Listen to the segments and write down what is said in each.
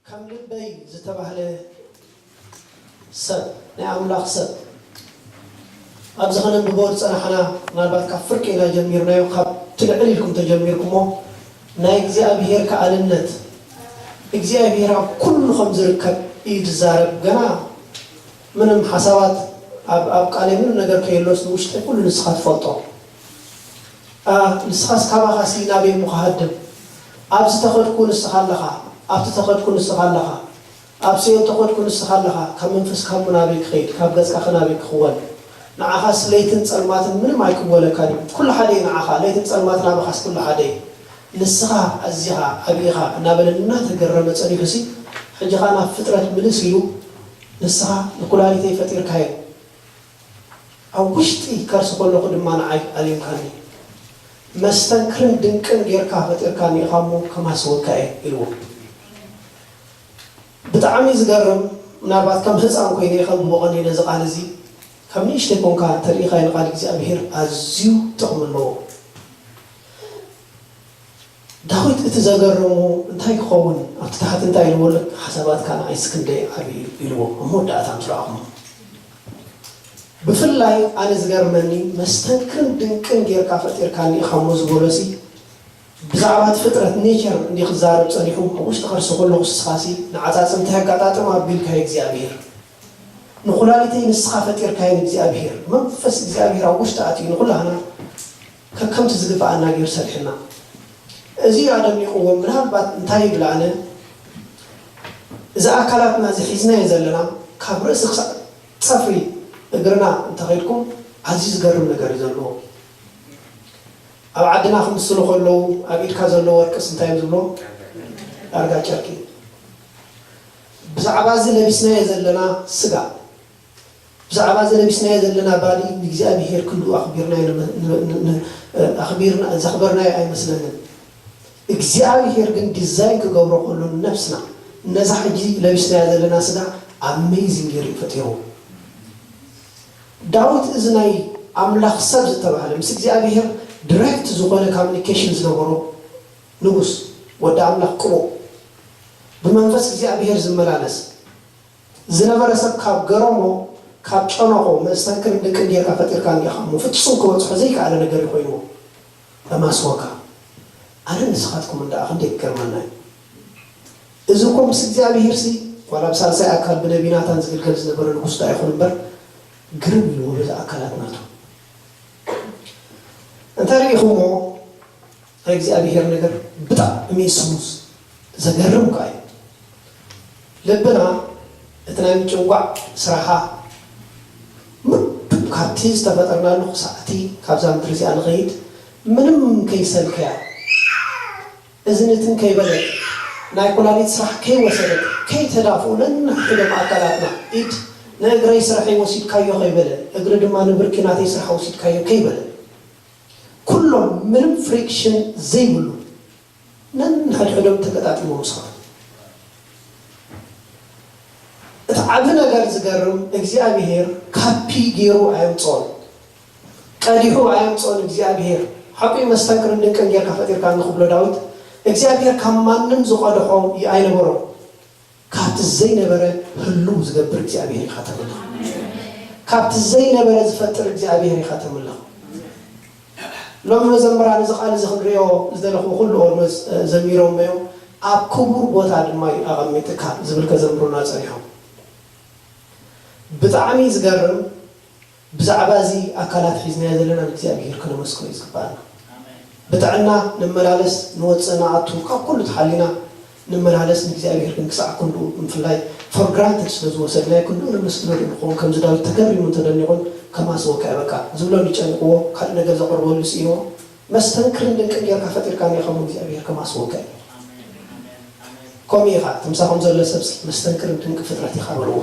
ከም ልበይ ዝተባህለ ሰብ፣ ናይ ኣምላኽ ሰብ፣ ኣብዚ ኸነንብቦ ዝጸናሕና፣ ምናልባት ካብ ፍርቂ ኢና ጀሚርናዮ፣ ካብቲ ልዕል ኢልኩም ተጀሚርኩሞ፣ ናይ እግዚኣብሔር ከኣልነት፣ እግዚኣብሔር ኣብ ኩሉ ከም ዝርከብ እዩ ዝዛረብ። ገና ምንም ሓሳባት ኣብ፣ ኣብ ቃለይ ምንም ነገር ከየሎስ ንውሽጠይ ኩሉ ንስኻ ትፈልጦ። ኣ፣ ንስኻስ ካባኻሲ ናበይ እሞ ክሃድም? ኣብዚ ተኸድኩ ንስኻ ኣለኻ፣ ኣብቲ ተኸድኩ ንስኻ ኣለኻ፣ ኣብ ሲኦል ተኸድኩ ንስኻ ኣለኻ። ካብ መንፈስካ እሞ ናበይ ክኸይድ? ካብ ገጽካ ከ ናበይ ክኽወል? ንዓኻስ ለይትን ጸልማትን ምንም ኣይክወለካን እዩ። ኩሉ ሓደ እዩ ንዓኻ፣ ለይትን ጸልማትን ናባኻስ ኩሉ ሓደ እዩ። ንስኻ ኣዚኻ ዓቢኻ እናበለ እናተገረመ ጸኒሑሲ፣ ሕጂ ኸኣ ናብ ፍጥረት ምልስ ኢሉ፣ ንስኻ ንኩላሊተይ ፈጢርካዮ፣ ኣብ ውሽጢ ከርሲ ከለኹ ድማ ንዓይ ኣልዩካኒ፣ መስተንክርን ድንቅን ጌርካ ፈጢርካኒ ኢኻ እሞ ከማስወካ እየ ኢልዎ። ብጣዕሚ ዝገርም፣ ምናልባት ከም ህፃን ኮይነ እየ ከንብቦ ቀንየ ነዚ ቃል እዚ። ካብ ንእሽተይ ኮንካ እንተሪኢኻዮ ንቃል እግዚኣብሄር ኣዝዩ ጥቕሚ ኣለዎ። ዳዊት እቲ ዘገረሞ እንታይ ክኸውን ኣብቲ ታሕቲ እንታይ ኢልዎ ኣሎ? ሓሳባትካ ንዓይስ ክንደይ ዓብዩ ኢልዎ ኣብ መወዳእታ ምስ ረኣኹሞ። ብፍላይ ኣነ ዝገርመኒ መስተንክርን ድንቅን ጌርካ ፈጢርካኒ ኢኻ እሞ ዝበሎሲ ብዛዕባ እቲ ፍጥረት ኔቸር እንዲ ክዛረብ ጸኒሑ ኣብ ውሽጢ ከርሲ ከለኹ ንስኻሲ ንዓጻጽምተይ ኣጋጣጥም ኣቢልካዮ እግዚኣብሄር። ንኹላሊተይ ንስኻ ፈጢርካየን እግዚኣብሄር። መንፈስ እግዚኣብሄር ኣብ ውሽጢ ኣትዩ ንኹላህና ከከምቲ ዝግብኣና ገይሩ ሰሪሕና። እዚ ኣደኒቕዎ ምናልባት እንታይ ይብል ኣነ እዚ ኣካላትና እዚ ሒዝናዮ ዘለና ካብ ርእሲ ክሳዕ ጸፍሪ እግርና እንተኸድኩም ኣዝዩ ዝገርም ነገር እዩ ዘለዎ። ኣብ ዓድና ክምስሉ ከለዉ ኣብ ኢድካ ዘሎ ወርቅስ እንታይ እዮም ዝብሎ? ዳርጋ ጨርቂ። ብዛዕባ እዚ ለቢስናዮ ዘለና ስጋ፣ ብዛዕባ እዚ ለቢስናዮ ዘለና ባዲ ንእግዚኣብሄር ክንድኡ ኣኽቢርናዮ ንመ-፣ ን-፣ ን-፣ ን-፣ ኣኽቢርና፣ ዘኽበርናዮ ኣይመስለንን። እግዚኣብሄር ግን ዲዛይን ክገብሮ ከሎ ነፍስና፣ ነዛ ሕጂ ለቢስናያ ዘለና ስጋ ኣሜይዚንግ ገይሩ እዩ ፈጢርዎ። ዳዊት እዚ ናይ ኣምላኽ ሰብ ዝተባህለ፣ ምስ እግዚኣብሄር ዲሬክት ዝኾነ ካሚኒኬሽን ዝነበሮ ንጉስ፣ ወዲ ኣምላኽ ቅቡእ፣ ብመንፈስ እግዚኣብሄር ዝመላለስ ዝነበረ ሰብ ካብ ገረሞ፣ ካብ ጨነቖ፣ መስተንክርን ድንቅን ጌርካ ፈጢርካኒ ኢኻ እሞ ፍጹም ክበጽሖ ዘይከኣለ ነገር እዩ ኮይንዎ። ተማስወካ። ኣነ ንስኻትኩም እንድኣ ክንደይ ክገርመና እዩ። እዚ እኮ ምስ እግዚኣብሄርሲ ዋላ ብሳልሳይ ኣካል ብነቢ ናታን ዝግልገል ዝነበረ ንጉስ ደኣ ይኹን እምበር ግርም ኢልዎ በዚ ኣካላት ናቱ። እንተ ርኢኹሞ ናይ እግዚኣብሄር ነገር ብጣዕሚ ስሙዝ ዘገርም ከኣ እዩ። ልብና እቲ ናይ ምጭንጓዕ ስራሓ ምዱብ ካብቲ ዝተፈጠርናሉ ክሳዕቲ ካብዛ ምድሪ እዚኣ ንኸይድ ምንም ከይሰልከያ እዝንትን ከይበለት ናይ ኩላሊት ስራሕ ከይወሰደት ከይተዳፍኡ ነንሕድሕዶም ኣካላትና ኢድ ንእግረይ ስርሐይ ወሲድካዮ ከይበለ እግሪ ድማ ንብርኪ ናተይ ስራሕ ወሲድካዮ ከይበለ ኩሎም ምንም ፍሪክሽን ዘይብሉ ነንሕድሕዶም ተገጣጢሞም ሰሩ። እቲ ዓቢ ነገር ዝገርም እግዚኣብሄር ካፒ ገይሩ ኣየምጽኦን። ቀዲሑ ኣየምጽኦን እግዚኣብሄር። ሓቂ መስተንክርን ድንቅን ጌርካ ፈጢርካኒ ክብሎ ዳዊት እግዚኣብሄር ካብ ማንም ዝቐድሖ ኣይነበሮን። ካብቲ ዘይነበረ ህልው ዝገብር እግዚኣብሄር ኢኻ ተምልኽ። ካብቲ ዘይነበረ ዝፈጥር እግዚኣብሄር ኢኻ ተምልኽ። ሎሚ መዘምራን እዚ ቃል እዚ ክንሪኦ ዝደለኹ ኩሉ ኦልሞስ ዘሚሮሞ እዮም። ኣብ ክቡር ቦታ ድማ እዩ ኣቐሚጥካ ዝብል ከዘምሩና ጸኒሖም። ብጣዕሚ ዝገርም ብዛዕባ እዚ ኣካላት ሒዝናዮ ዘለና ንእግዚኣብሄር ከነመስግኖ እዩ ዝግባኣና። ብጥዕና ንመላለስ ንወፅእ ንኣቱ ካብ ኩሉ ተሓሊና ንመላለስ ንእግዚኣብሄር ግን ክሳዕ ክንድኡ ምፍላይ ፎር ግራንትድ ስለ ዝወሰድናዮ ክንድኡ ነመስግነሉ ንኸውን ከምዚ ዳዊት ተገሪሙን ተደኒቑን ከማስወካ እየ በቃ ዝብሎ እንዲጨንቕዎ ካልእ ነገር ዘቕርበሉ ስኢዎ መስተንክርን ድንቅን ጌርካ ፈጢርካኒ ኢኻ እሞ እግዚኣብሄር ከማስወካ እዩ። ከምኡ ኢኻ፣ እቲ ምሳኹም ዘሎ ሰብሲ መስተንክርን ድንቂ ፍጥረት ኢኻ በልዎ።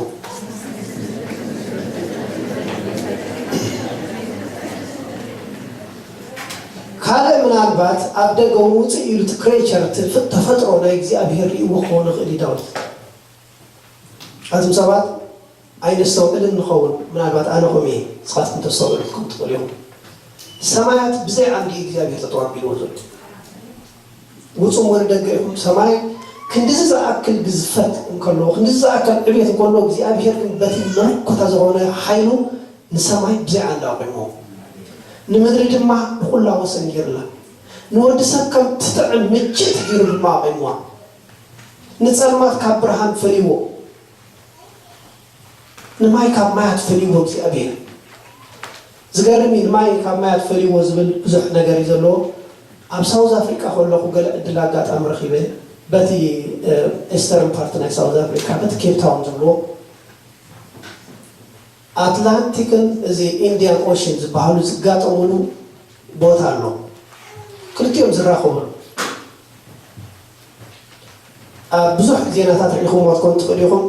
ካልእ ምናልባት ኣብ ደገ እውን ውፅእ ኢሉ እቲ ክሬቸር እቲ ፍ-፣ ተፈጥሮ ናይ እግዚኣብሄር ርእይዎ ክኸውን ይኽእል እዩ ዳዊት። ኣቱም ሰባት ኣይነስተውዕልን ንኸውን፣ ምናልባት ኣነ ከምኡ እየ፣ ንስኻትኩም ተስተውዕሉ ክትከውን ትኽእሉ ኢኹም። ሰማያት ብዘይ ዓንዲ እግዚኣብሄር ጠጠው ኣቢልዎ ዘሎ። ውጹ እሞ ንደገ ኢኹም፣ ሰማይ ክንድዚ ዝኣክል ግዝፈት እንከሎ፣ ክንድዚ ዝኣክል ዕቤት እንከሎ፣ እግዚኣብሔር ግን በቲ መለኮታ ዝኾነ ሓይሉ ንሰማይ ብዘይ ዓንዲ ኣቑሞ፣ ንምድሪ ድማ ብኹላ ወሰን ገይሩላ። ንወዲ ሰብ ከም ትጥዕም ምችት ገይሩ ድማ ኣቑምዋ። ንጸልማት ካብ ብርሃን ፈልይዎ፣ ንማይ ካብ ማያት ፈልይዎ እግዚኣብሔር። ዝገርም እዩ፣ ንማይ ካብ ማያት ፈልይዎ ዝብል ብዙሕ ነገር እዩ ዘለዎ። ኣብ ሳውዝ ኣፍሪቃ ከለኹ ገለ ዕድል ኣጋጣሚ ረኺበ፣ በቲ ኢስተርን ፓርት ናይ ሳውዝ ኣፍሪቃ፣ በቲ ኬፕ ታውን ዝብልዎ፣ ኣትላንቲክን እዚ ኢንዲያን ኦሽን ዝበሃሉ ዝጋጠሙሉ ቦታ ኣሎ። ክልቲኦም ዝራኸቡሉ። ኣብ ብዙሕ ዜናታት ርኢኹምዎ ክትኮኑ ትኽእሉ ኢኹም።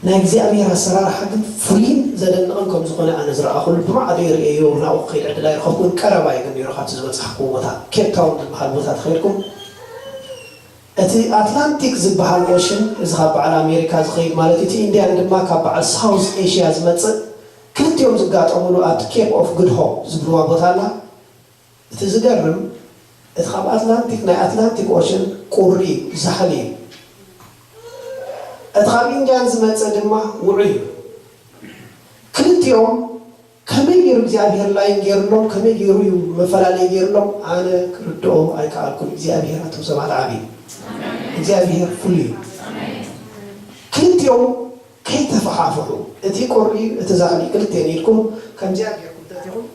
ናይ እግዚኣብሔር ኣሰራርሓ ግን ፍሉይን ዘደንቕን ከም ዝኾነ ኣነ ዝረኣኹሉ፣ ብማዕዶ ይርእየዮ፣ ናብኡ ክኸይድ ዕድል ኣይረኸብኩን። ቀረባ እዩ ግን ነይሩ ካብቲ ዝበጻሕኩዎ ቦታ፣ ኬፕ ታውን ዝበሃል ቦታ ተኸይድኩም፣ እቲ ኣትላንቲክ ዝበሃል ኦሽን፣ እዚ ካብ በዓል ኣሜሪካ ዝኸይድ ማለት እዩ፣ እቲ ኢንዲያን ድማ ካብ በዓል ሳውዝ ኤሽያ ዝመጽእ፣ ክልቲኦም ዝጋጠሙሉ ኣብቲ ኬፕ ኦፍ ጉድ ሆፕ ዝብልዋ ቦታ ኣላ። እቲ ዝገርም፣ እቲ ካብ ኣትላንቲክ፣ ናይ ኣትላንቲክ ኦሽን ቁሪ እዩ፣ ዛሕሊ እዩ። እቲ ካብ ኢንዲያን ዝመጸ ድማ ውዑይ እዩ። ክልቲኦም ከመይ ገይሩ እግዚኣብሔር ላይን ገይሩሎም፣ ከመይ ገይሩ እዩ መፈላለይ ገይሩሎም፣ ኣነ ክርድኦ ኣይከኣልኩን። እግዚኣብሔር ኣቶም ሰባት ዓቢ እዩ። እግዚኣብሔር ፍሉይ እዩ። ክልቲኦም ከይተፈሓፍሑ፣ እቲ ቁሪ፣ እቲ ዛሕሊ፣ ክልቲኦም ኢድኩም ከምዚኣ ገይርኩም ተቲኹም፣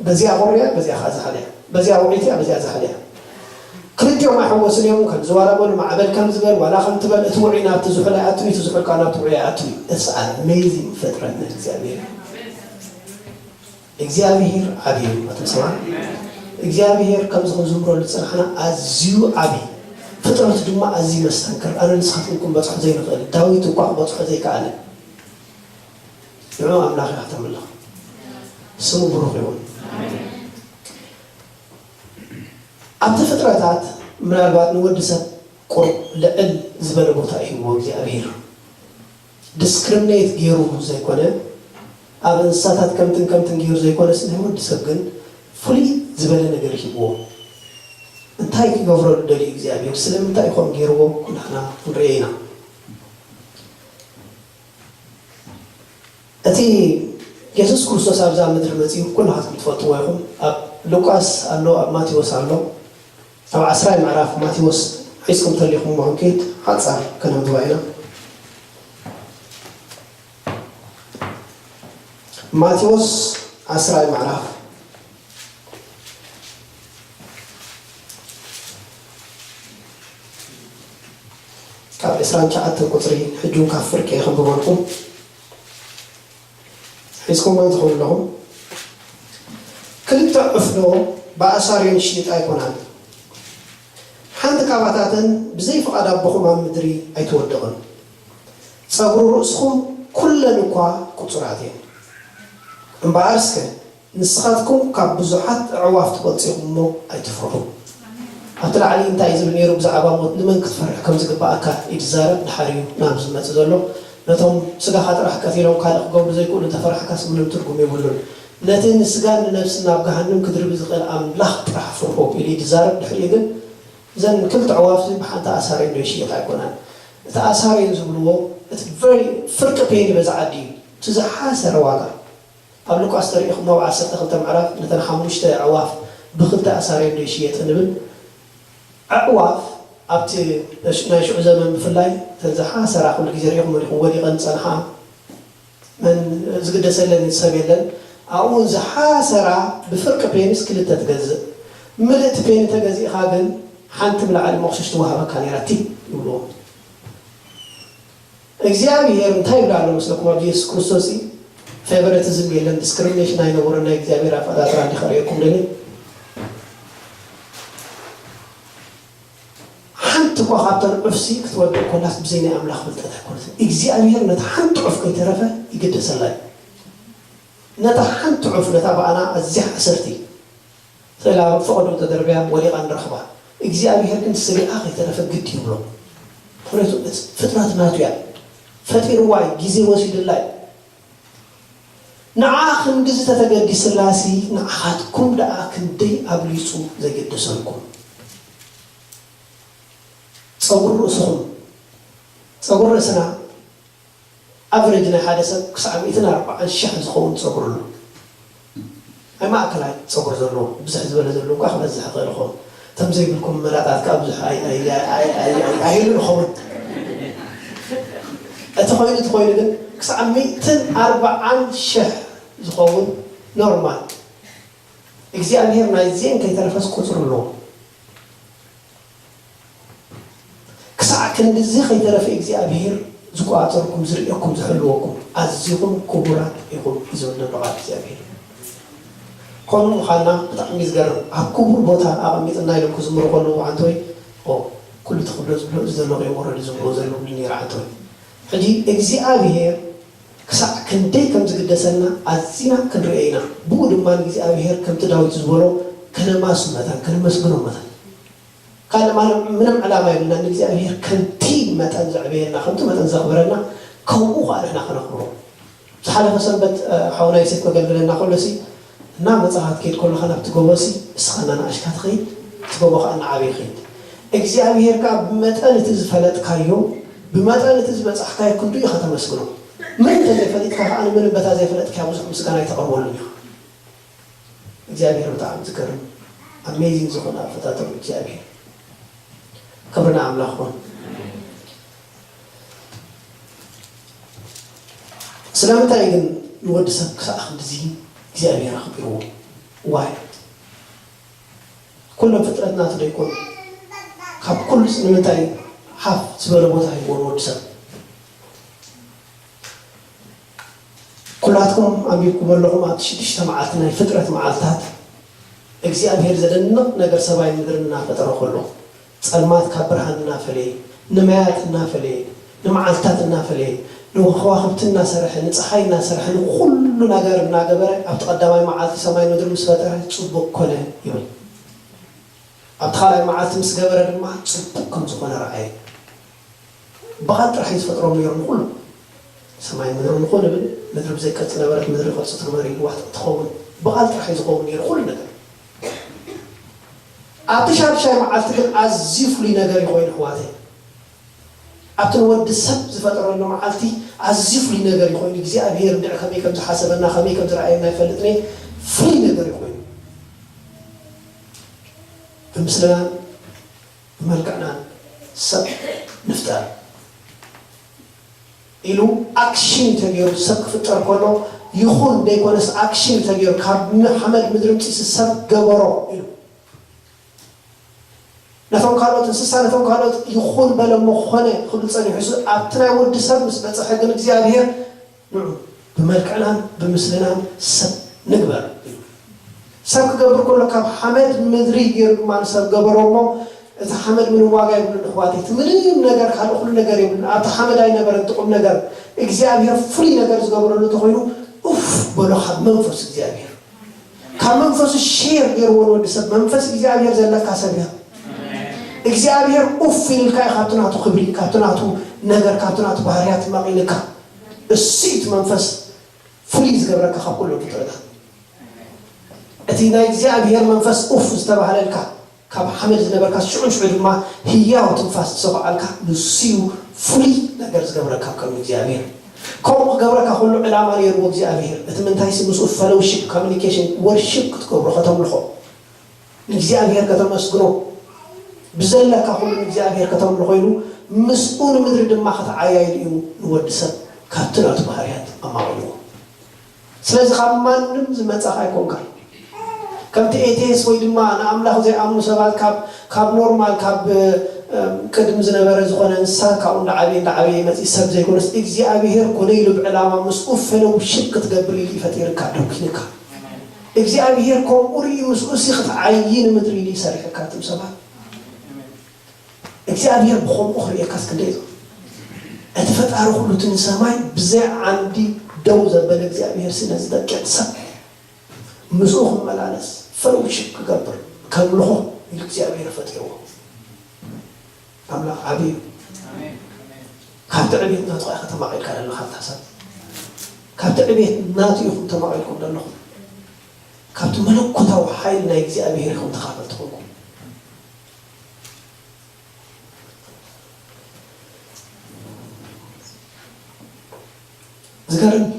በዚኣ ቁሪ እያ፣ በዚኣ ኸዓ ዛሕሊ እያ፣ በዚኣ ውዕይቲ እያ፣ በዚኣ ዛሕሊ እያ። ክልቲኦም ኣይሕወስን እዮም፣ ከም ዝዋላበሉ ማዕበል ከም ዝበል፣ ዋላ ከም ትበል፣ እቲ ውዑይ ናብቲ ዝሑል ኣይኣቱ እዩ፣ እቲ ዝሑል ከዓ ናብቲ ውዑይ ኣይኣቱ እዩ። It's amazing ፍጥረት ናይ እግዚኣብሔር እዩ። እግዚኣብሔር ዓቢ እዩ። ኣቶም ሰማዕ፣ እግዚኣብሔር ከምዚ ክንዝምረሉ ዝጸናሕና ኣዝዩ ዓቢ፣ ፍጥረቱ ድማ ኣዝዩ መስተንክር፣ ኣነ ንስኻትኩም ክንበጽሖ ዘይንኽእል፣ ዳዊት እኳ ክበጽሖ ዘይከኣለ፣ ንዑ ኣምላኽ ኢኻ ተምልኽ። ስሙ ብሩኽ ይኹን። ኣብቲ ፍጥረታት ምናልባት ንወዲ ሰብ ቁሩብ ልዕል ዝበለ ቦታ ይህብዎ እግዚኣብሔር። ዲስክሪሚኔት ገይሩ ዘይኮነ፣ ኣብ እንስሳታት ከምትን ከምትን ገይሩ ዘይኮነስ፣ ንወዲ ሰብ ግን ፍሉይ ዝበለ ነገር ይህብዎ። እንታይ ክገብረሉ ደልዩ እግዚኣብሔር? ስለምንታይ እዩ ከምኡ ገይርዎ? ኩላህና ክንርእዮ ኢና። እቲ የሱስ ክርስቶስ ኣብዛ ምድሪ መጺኡ ኩላኻትኩም ትፈልጥዎ ኢኹም። ኣብ ሉቃስ ኣሎ፣ ኣብ ማቴዎስ ኣሎ። ኣብ ዓስራይ ምዕራፍ ማቴዎስ ሒዝኩም ተሊኹም ምዃንኪ ሓጻር ከነንብባ ኢና። ማቴዎስ ዓስራይ ምዕራፍ ካብ ዕስራን ትሽዓተን ቁጽሪ፣ ሕጂ እውን ካብ ፍርቂ እየ ከንብበልኩም። ሒዝኩምወን ትኽእሉ ኣለኹም። ክልተ ዑፍ ዶ ብኣሳርዮን ይሽየጣ ኣይኮናን? ሓንቲ ካባታተን ብዘይ ፍቓድ ኣቦኹም ኣብ ምድሪ ኣይትወድቕን። ጸጉሪ ርእስኹም ኩለን እኳ ቁጹራት እየን። እምበኣር እስከ ንስኻትኩም ካብ ብዙሓት ኣዕዋፍ ትበልጹ ኢኹም እሞ ኣይትፍርሑ። ኣብቲ ላዕሊ እንታይ እዩ ዝብል ነይሩ ብዛዕባ ሞት? ንመን ክትፈርሕ ከም ዝግብኣካ እዩ ዝዛረብ። ድሓር እዩ ናብ ዝመጽእ ዘሎ። ነቶም ስጋኻ ጥራሕ ቀቲሎም ካልእ ክገብሩ ዘይክእሉ እንተፈራሕካስ ምንም ትርጉም የብሉን። ነቲ ንስጋን ንነብስን ናብ ገሃንም ክድርቢ ዝኽእል ኣምላኽ ጥራሕ ፍርሑ ኢሉ እዩ ዝዛረብ። ድሕሪኡ ግን እዘን ክልተ ኣዕዋፍ እዚ ብሓንቲ ኣሳሬን ዶ ይሽየጣ ኣይኮናን። እቲ ኣሳሬን ዝብልዎ እቲ ቨሪ ፍርቂ ፔኒ በዚ ዓዲ እዩ። እቲ ዝሓሰረ ዋጋ ኣብ ሉቃስ ተሪኢኹም ኣብ ዓሰርተ ክልተ ምዕራፍ ነተን ሓሙሽተ ኣዕዋፍ ብኽልተ ኣሳሬን ዶ ይሽየጥ እንብል። ኣዕዋፍ ኣብቲ ናይ ሽዑ ዘመን ብፍላይ እተን ዝሓሰራ ኩሉ ግዜ ሪኢኹም ዲኹም ወዲቐን ዝጸንሓ መን ዝግደሰለን ሰብ የለን። ኣብኡ እውን ዝሓሰራ ብፍርቂ ፔኒስ ክልተ ትገዝእ። ምልእቲ ፔኒ ተገዚእኻ ግን ሓንቲ ብላዕሊ መቑሽሽ ትወሃበካ ነይራ ቲ ይብልዎ። እግዚኣብሔር እንታይ ይብል ኣሎ መስለኩም? ኣብ የሱስ ክርስቶስ ሲ ፌቨረቲዝም የለን፣ ዲስክሪሚኔሽን ኣይነበሮን። ናይ እግዚኣብሔር ኣፈጣጥራ እንዲኸርእየኩም ደሊ ሓንቲ እኳ ካብተን ዑፍሲ ክትወድቕ ኮላስ ብዘይ ናይ ኣምላኽ ፍልጠት ኣይኮነትን። እግዚኣብሔር ነታ ሓንቲ ዑፍ ከይተረፈ ይግደሰላ እዩ። ነታ ሓንቲ ዑፍ፣ ነታ ብኣና ኣዝያ ሓሰርቲ ስእላ ፈቐዶ ተደርብያ ወዲቓ ንረኽባ። እግዚኣብሔር ግን ስሪኣ ከይተረፈ ግድ ይብሎ። ምኽንያቱ እቲ ፍጥረት ናቱ እያ። ፈጢርዋ እዩ፣ ግዜ ወሲድላ እዩ። ንዓ ክንድዚ ተተገዲስላሲ ንዓኻትኩም ደኣ ክንደይ ኣብሊጹ ዘይገደሰልኩም። ጸጉሪ ርእስኹም፣ ጸጉሪ ርእስና ኣቨሬጅ ናይ ሓደ ሰብ ክሳዕ ሚእትን ኣርባዓን ሽሕ ዝኸውን ጸጉሪ ኣሎ። ናይ ማእከላይ ጸጉሪ ዘለዎ፣ ብዝሕ ዝበለ ዘለዎ እኳ ክበዝሕ ይኽእል ይኸውን። እቶም ዘይብልኩም መላጣት ከኣ ብዙሕ ኣይ-፣ ኣይ-፣ ኣይህሉን ይኸውን። እቲ ኮይኑ፣ እቲ ኮይኑ ግን ክሳዕ ሚእትን ኣርባዓን ሽሕ ዝኸውን ኖርማል። እግዚኣብሔር ናይዚአን ከይተረፈስ ቁጽሪ ኣለዎ። ክሳዕ ክንድዚ ከይተረፈ እግዚኣብሔር ዝቆጻጸረኩም፣ ዝርእየኩም፣ ዝሕልወኩም፣ ኣዚኹም ክቡራት ኢኹም እዩ ዝብል ዘሎ ቃል እግዚኣብሔር። ከምኡ ምዃንና ብጣዕሚ እዩ ዝገርም። ኣብ ክቡር ቦታ ኣቐሚጥና ኢሎም ክዝምሩ ከለዉ፣ ዓንተወይ፣ ኦ፣ ኩሉ እቲ ክብሎ ዝብሎ እዚ ዘሎ ከይወረዱ ዝብሎ ዘለዉ ነይሩ፣ ዓንተወይ። ሕጂ እግዚኣብሔር ክሳዕ ክንደይ ከም ዝግደሰልና ኣዚና ክንርእዮ ኢና። ብኡ ድማ ንእግዚኣብሔር ከምቲ ዳዊት ዝበሎ ከነማሱ መታን፣ ከነመስግኖ መታን። ካልእ ማንም ምንም ዕላማ የብልና። ንእግዚኣብሔር ከምቲ መጠን ዘዕበየና፣ ከምቲ መጠን ዘኽብረና፣ ከምኡ ኸኣ ንሕና ከነኽብሮ። ዝሓለፈ ሰንበት፣ እ፣ ሓውና ዮሴፍ ከገልግለና ከሎሲ፣ እናመጻኻ ክትከይድ ከለኻ ናብቲ ጎቦሲ፣ እስኻ እናነኣሽካ ትኸይድ፣ እቲ ጎቦ ኸኣ እናዓበየ ይኸይድ። እግዚኣብሔር ከኣ ብመጠን እቲ ዝፈለጥካዮ፣ ብመጠን እቲ ዝበጻሕካዮ ክንዱ ኢኻ ተመስግኖ። ምን እንተዘይፈሊጥካ ከኣ ንምንም በታ ዘይፈለጥካያ ብዙሕ ምስጋና ኣይተቕርበሉን ኢኻ። እግዚኣብሔር ብጣዕሚ ዝገርም፣ ኣሜዚንግ ዝኾነ ኣፈጣጠሩ እግዚኣብሔር። ክብሪ ንኣምላኽ ይኹን። ስለምንታይ ግን ንወዲ ሰብ ክሳዕ ክንድዚ እግዚኣብሔር ኣኽቢርዎ? ዋይ? ኩሎም ፍጥረት ናቱ ዶ ይኮኑ? ካብ ኩሉስ ንምንታይ ሓፍ ዝበለ ቦታ ሂብዎ ንወዲ ሰብ? ኩላትኩም ኣንቢብኩም ኣለኹም፣ ኣብቲ ሽዱሽተ መዓልቲ ናይ ፍጥረት መዓልታት እግዚኣብሔር ዘደንቕ ነገር ሰማይ ምድርን እናፈጠረ ከሎ፣ ጸልማት ካብ ብርሃን እናፈለየ፣ ንማያት እናፈለየ፣ ንመዓልትታት እናፈለየ፣ ንከዋኽብቲ እናሰርሐ፣ ንጸሓይ እናሰርሐ፣ ንኹሉ ነገር እናገበረ፣ ኣብቲ ቀዳማይ መዓልቲ ሰማይ ምድሪ ምስ ፈጠረ ጽቡቕ ኮነ ይብል። ኣብቲ ካልኣይ መዓልቲ ምስ ገበረ ድማ ጽቡቕ ከም ዝኾነ ረኣየ። ብቓል ጥራሕ እዩ ዝፈጥሮም ነይሩ ንኹሉ። ሰማይ ምድሪ ንኹን እብል፣ ምድሪ ብዘይ ቅርጺ ነበረት፣ ምድሪ ቅርጺ ትግበር ኢልዋ ትኸውን። ብቓል ጥራሕ እዩ ዝኸውን ነይሩ ኩሉ ነገር። ኣብቲ ሻድሻይ መዓልቲ ግን ኣዝዩ ፍሉይ ነገር እዩ ኮይኑ፣ ኣሕዋተይ። ኣብቲ ንወዲ ሰብ ዝፈጠረሉ መዓልቲ ኣዝዩ ፍሉይ ነገር እዩ ኮይኑ። እግዚኣብሔር እንድዒ ከመይ ከም ዝሓሰበና፣ ከመይ ከም ዝረኣየና ኣይፈልጥን እየ። ፍሉይ ነገር እዩ ኮይኑ። ብምስልናን ብመልክዕናን ሰብ ንፍጠር ኢሉ ኣክሽን ተገይሩ ሰብ ክፍጠር ከሎ፣ ይኹን ዘይኮነስ ኣክሽን ተገይሩ፣ ካብ ም-፣ ሓመድ ምድሪ ምጺእሲ ሰብ ገበሮ ኢሉ። ነቶም ካልኦት እንስሳ፣ ነቶም ካልኦት ይኹን በለ እሞ ኾነ ክብል ጸኒሑ። እሱ ኣብቲ ናይ ወዲ ሰብ ምስ በጽሐ ግን እግዚኣብሔር ንዑ ብመልክዕናን ብምስልናን ሰብ ንግበር ኢሉ። ሰብ ክገብር ከሎ ካብ ሓመድ ምድሪ ገይሩ ድማ ንሰብ ገበሮ እሞ፣ እቲ ሓመድ ምንም ዋጋ የብሉን ኣሕዋተይ። እቲ ምንም ነገር ካልእ ኩሉ ነገር የብሉን። ኣብቲ ሓመድ ኣይነበረን እቲ ቁም ነገር። እግዚኣብሔር ፍሉይ ነገር ዝገበረሉ እንተኾይኑ፣ ኡፍ በሎ ካብ መንፈስ እግዚኣብሔር። ካብ መንፈሱ ሼር ገይርዎ ንወዲ ሰብ። መንፈስ እግዚኣብሔር ዘለካ ሰብ ኢኻ። እግዚኣብሔር ኡፍ ኢልካ እዩ ካብቲ ናቱ ክብሪ፣ ካብቲ ናቱ ነገር፣ ካብቲ ናቱ ባህርያት መቒልካ። እሱ እዩ እቲ መንፈስ ፍሉይ ዝገብረካ ካብ ኩሎም ፍጥረታት። እቲ ናይ እግዚኣብሔር መንፈስ ኡፍ ዝተባህለልካ፣ ካብ ሓመድ ዝነበርካ ሽዑ ሽዑ ድማ ህያው ትንፋስ ዝሰኹዓልካ፣ ንሱ እዩ ፍሉይ ነገር ዝገብረካ ከም እግዚኣብሔር። ከምኡ ክገብረካ ኩሉ ዕላማ ነይርዎ እግዚኣብሔር። እቲ ምንታይሲ ምስኡ ፈሎውሺፕ፣ ኮሚኒኬሽን፣ ወርሺፕ ክትገብሮ፣ ከተምልኾ፣ ንእግዚኣብሔር ከተመስግኖ፣ ብዘለካ ኩሉ ንእግዚኣብሔር ከተምልኾ ኢሉ፣ ምስኡ ንምድሪ ድማ ከተዓያይድ እዩ ንወዲ ሰብ ካብቲ ናቱ ባህርያት ኣማቒልዎ። ስለዚ ካብ ማንም ዝመጻኻ ኣይኮንካን። ከምቲ ኤቴስ ወይ ድማ ንኣምላኽ ዘይኣምኑ ሰባት ካብ፣ ካብ ኖርማል፣ ካብ፣ እ፣ ቅድሚ ዝነበረ ዝኾነ እንስሳ ካብኡ እንዳዓበየ፣ እንዳዓበየ ይመጽእ፣ ሰብ ዘይኮነስ እግዚኣብሔር ኮነ ኢሉ ብዕላማ ምስኡ ፈሎውሺፕ ክትገብር ኢሉ እዩ ፈጢርካ፣ ደኪንካ። እግዚኣብሔር ከምኡ ርእዩ ምስኡ ሲ ክትዓዪ ንምድሪ ኢሉ እዩ ሰሪሕካ። እቶም ሰባት እግዚኣብሔር ብኸምኡ ክርእየካስ ክንደይ እዩ። እቲ ፈጣሪ ኩሉ እቲ ንሰማይ ብዘይ ዓንዲ ደው ዘበለ እግዚኣብሔር ሲ ነዚ ደቂቕ ሰብ ምስኡ ክመላለስ ፈሎውሺፕ ክገብር ከምልኾ ኢሉ እግዚኣብሔር ፈጢርዎ። ኣምላኽ ዓቢ እዩ። ካብቲ ዕቤት ናቱ ኢኻ ተማቒልካ ዘለኻ፣ ኣታ ሰብ። ካብቲ ዕቤት ናቱ ኢኹም ተማቒልኩም ዘለኹም። ካብቲ መለኮታዊ ሓይሊ ናይ እግዚኣብሔር ኢኹም ተኻፈልቲ ኮንኩም። ዝገርም እዩ።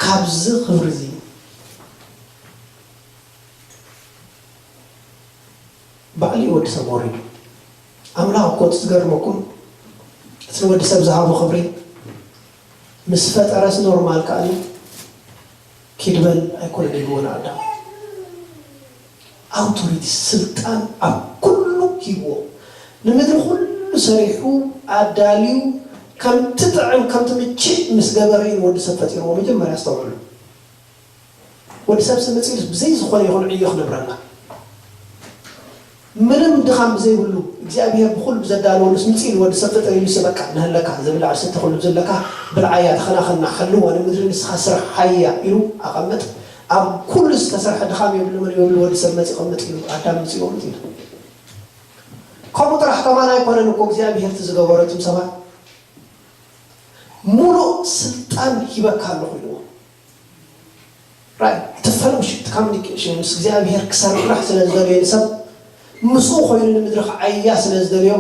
ካብዚ ክብሪ እዚ ባዕሉ እዩ ወዲ ሰብ ወሪዱ። ኣምላኽ እኮ እቲ ዝገርመኩም፣ እቲ ንወዲ ሰብ ዝሃቦ ክብሪ ምስ ፈጠረስ ኖርማል ከኣ ኪድ በል ኣይኮነን ኢልዎ ንኣዳም። ኣውቶሪቲ፣ ስልጣን ኣብ ኩሉ ሂብዎ። ንምድሪ ኩሉ ሰሪሑ ኣዳልዩ ከምቲ ጥዕም ከምቲ ምችእ ምስ ገበረ እዩ ንወዲ ሰብ ፈጢርዎ። መጀመርያ ኣስተውዕሉ። ወዲ ሰብ ስምፅ ኢሉስ ብዘይ ዝኾነ ይኹን ዕዮ ክነብረና፣ ምንም ድኻም ብዘይብሉ፣ እግዚኣብሔር ብኹሉ ብዘዳለወሉ ስምፅ ኢሉ ወዲ ሰብ ፈጠር ኢሉስ በቃ ንህለካ፣ ዝብላዕ ዝስተ ኩሉ ዘለካ ብልዓያ፣ ተኸናኸና፣ ሓልዋ ንምድሪ፣ ንስኻ ስራሕ ሃያ ኢሉ ኣቐምጥ። ኣብ ኩሉ ዝተሰርሐ ድኻም የብሉ፣ ምን የብሉ፣ ወዲ ሰብ መፂ ይቐምጥ ኢሉ፣ ኣዳም መፂ ይቐምጥ ኢሉ። ከምኡ ጥራሕ ከማን ኣይኮነን እኮ እግዚኣብሔር እቲ ዝገበረቱም ሰባት፣ ሙሉእ ስልጣን ሂበካ ኣለኹ ኢልዎ። ራይ፣ እቲ ፈሎውሺፕ፣ እቲ ካሚኒኬሽን ምስ እግዚኣብሔር ክሰርሕ ስለ ዝደለየ፣ ንሰብ ምስኡ ኮይኑ ንምድሪ ክዓያ ስለ ዝደለዮ፣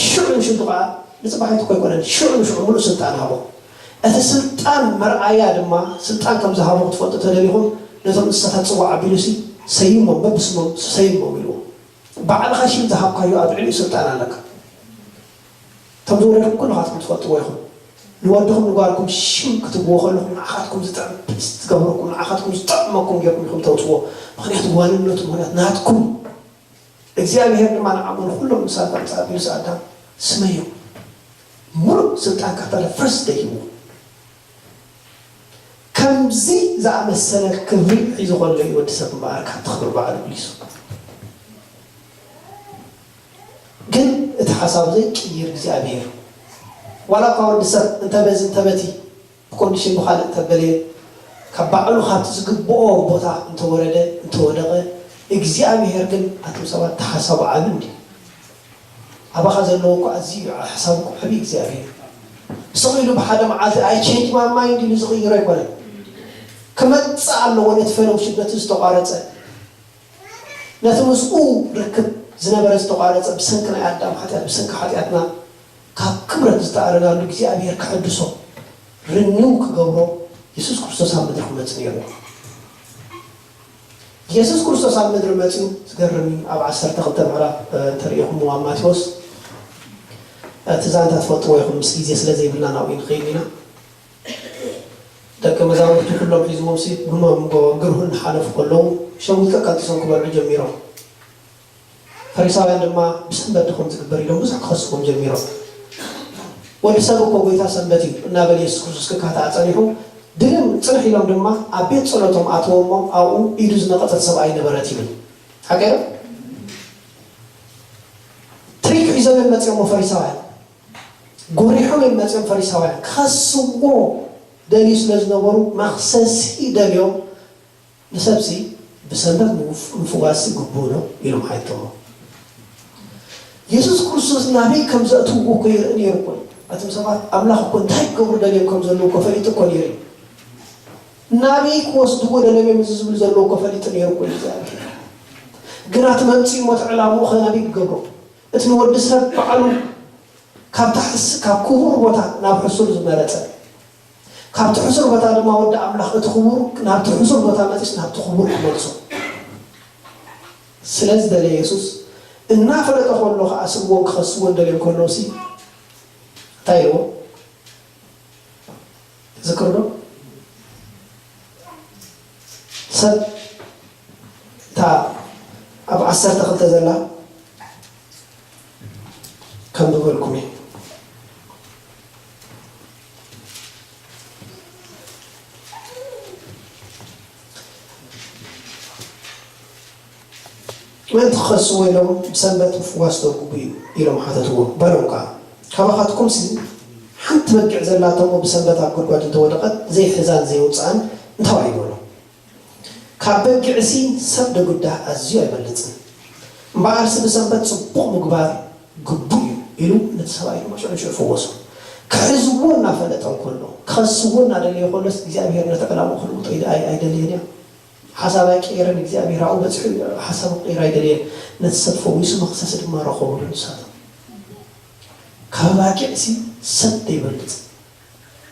ሽዑ ንሽዱ ከዓ፣ ንፅባሒቱ እኮ ኣይኮነን፣ ሽዑ ንሽዑ ሙሉእ ስልጣን ሃቦ። እቲ ስልጣን መርኣያ ድማ፣ ስልጣን ከም ዝሃቦ ክትፈልጡ ተደሊኹም፣ ነቶም እንስሳታት ጽዋዕ ኣቢሉ ሲ ሰይሞም፣ በብስሞም ሰይሞም ኢልዎ። ባዕልኻ ሽም ዝሃብካዮ ኣብ ልዕሊኡ ስልጣን ኣለካ። እቶም ዝወለድኩም ኩልኻትኩም ትፈልጥዎ ኢኹም። ንወድኹም ንጓልኩም ሽም ክትብዎ ከለኹም ንዓኻትኩም ዝጥዕም ፕሊስ ዝገብረኩም፣ ንዓኻትኩም ዝጠዕመኩም ጌርኩም ኢኹም ተውፅዎ። ምኽንያቱ ዋንነቱ፣ ምኽንያቱ ናትኩም። እግዚኣብሔር ድማ ንዓሙ ንኩሎም ምሳልካ ኣምፅእ ኣቢሉ ኣዳም ስመዮ። ሙሉእ ስልጣንካ ተለ ፈርስት ደይ ሂብዎ። ከምዚ ዝኣመሰለ ክብሪ ሒዙ ከሎ እዩ ወዲ ሰብ እምበኣር ካብቲ ክብሪ ባዕሉ ብሊሱ። ግን እቲ ሓሳቡ ዘይቅይር እግዚኣብሔር፣ ዋላ እኳ ወዲ ሰብ እንተ በዚ እንተ በቲ ብኮንዲሽን ብኻልእ እንተበለየ፣ ካብ ባዕሉ ካብቲ ዝግብኦ ቦታ እንተወረደ እንተወደቐ፣ እግዚኣብሔር ግን ኣቶም ሰባት እቲ ሓሳቡ ዓቢ እንዲ ኣባኻ ዘለዎ እኮ ኣዝዩ እዩ፣ ሓሳቡ እኮ ዓብዪ እግዚኣብሔር። ስቕ ኢሉ ብሓደ መዓልቲ፣ "I change my mind" ኢሉ ዝቕይሮ ኣይኮነን። ክመጽእ ኣለዎ ነቲ ፌሎውሺፕ፣ ነቲ ዝተቋረጸ፣ ነቲ ምስኡ ርክብ ዝነበረ ዝተቋረጸ ብሰንኪ ናይ ኣዳም ሓጢኣት፣ ብሰንኪ ሓጢኣትና ካብ ክብረት ዝተኣረናሉ እግዚኣብሔር ክሕድሶ፣ ርኒው ክገብሮ የሱስ ክርስቶስ ኣብ ምድሪ ክመጽእ ነይርዎ። የሱስ ክርስቶስ ኣብ ምድሪ መጺኡ፣ ዝገርም እዩ። ኣብ ዓሰርተ ክልተ ምዕራፍ፣ እ፣ እንተሪኢኹምዎ ኣብ ማቴዎስ፣ እቲ ዛንታ ትፈልጥዎ ኢኹም፣ ምስ ግዜ ስለ ዘይብልና ናብኡ ንኸይድ ኢና። ደቀ መዛሙርቱ ኩሎም ሒዝዎም ሲ ብመንጎ ግርሁ እናሓለፉ ከለዉ፣ ሸዊት ቀንጢሶም ክበልዑ ጀሚሮም። ፈሪሳውያን ድማ ብሰንበት ዶ ከምዚ ዝግበር ኢሎም ብዙሕ ክኸስዎም ጀሚሮም። ወዲ ሰብ እኮ ጎይታ ሰንበት እዩ እናበለ የሱስ ክርስቶስ ክካታዕ ጸኒሑ፣ ድግም ጽንሕ ኢሎም ድማ ኣብ ቤት ጸሎቶም ኣተወሞ፣ ኣብኡ ኢዱ ዝነቐጸት ሰብኣይ ነበረት ይብል። ሓቂ ዶ? ትሪክ ሒዞም እዮም መጺኦሞ ፈሪሳውያን። ጎሪሖም እዮም መጺኦም ፈሪሳውያን። ክኸስዎ ደልዩ ስለ ዝነበሩ መኽሰሲ ደልዮም ንሰብሲ ብሰንበት ምፍ-፣ ምፍዋስሲ ግቡእ ዶ? ኢሎም ሓተሞ። የሱስ ክርስቶስ ናበይ ከም ዘእትውዎ እኮ ይርኢ ነይሩ እኮ እዩ። እቶም ሰባት ኣምላኽ እኮ እንታይ ክገብሩ ደልዮም ከም ዘለዉ እኮ ፈሊጡ እኮ ነይሩ እዩ። ናበይ ክወስድዎ ደልዮም እዮም እዚ ዝብሉ ዘለዉ እኮ ፈሊጡ ነይሩ እኮ እዩ እግዚኣብሔር። ግና እቲ መምጽኡ ሞት ዕላምኡ ኸ ናበይ ክገብሮ? እቲ ንወዲ ሰብ ባዕሉ ካብ ታሕሲ-፣ ካብ ክቡር ቦታ ናብ ሕሱር ዝመረጸ፣ ካብቲ ሕሱር ቦታ ድማ ወዲ ኣምላኽ እቲ ክቡር ናብቲ ሕሱር ቦታ መጺስ ናብቲ ክቡር ክመልሶ ስለ ዝደለየ የሱስ እናፈለጠ ከሎ ከኣ ስግዎም ክኸስዎ እንደልዮም ከለውሲ እንታይ ኢልዎ? ትዝክሩ ዶ? ሰብ እታ ኣብ ዓሰርተ ክልተ ዘላ ከንብበልኩም እየ። ምእንቲ ክኸስዎ ኢሎም ብሰንበት ምፍዋስ ዶ ግቡእ እዩ ኢሎም ሓተትዎ። በሎም ከኣ፣ ካባኻትኩምሲ ሓንቲ በጊዕ ዘላቶ እሞ ብሰንበት ኣብ ጉድጓድ እንተወደቐት ዘይሕዛን ዘየውጽኣን እንታዋይ እዩ በሎ። ካብ በጊዕሲ ሰብ ደጉዳ ኣዝዩ ኣይበልጽን። እምበኣርሲ ብሰንበት ጽቡቕ ምግባር ግቡእ እዩ ኢሉ ነቲ ሰብኣይ ድማ ሽዑ ንሽዑ ፈወሶ። ክሕዝዎ እናፈለጠ እንከሎ፣ ክኸስዎ እናደለየ ከሎስ እግዚኣብሔር ነቲ ዕላምኡ ክልውጦ ኣይደ-፣ ኣይ-፣ ኣይደለየን እዩ። ሓሳብ ኣይቀየረን እግዚኣብሔር፣ ኣብኡ በጺሑ ሓሳቡ ክቕይር ኣይደለየን። ነቲ ሰብ ፈዊሱ መኽሰሲ ድማ ረኸብሉ ንሳቶም። ካብ ኣባጊዕሲ ሰብ ዘይበልጽ።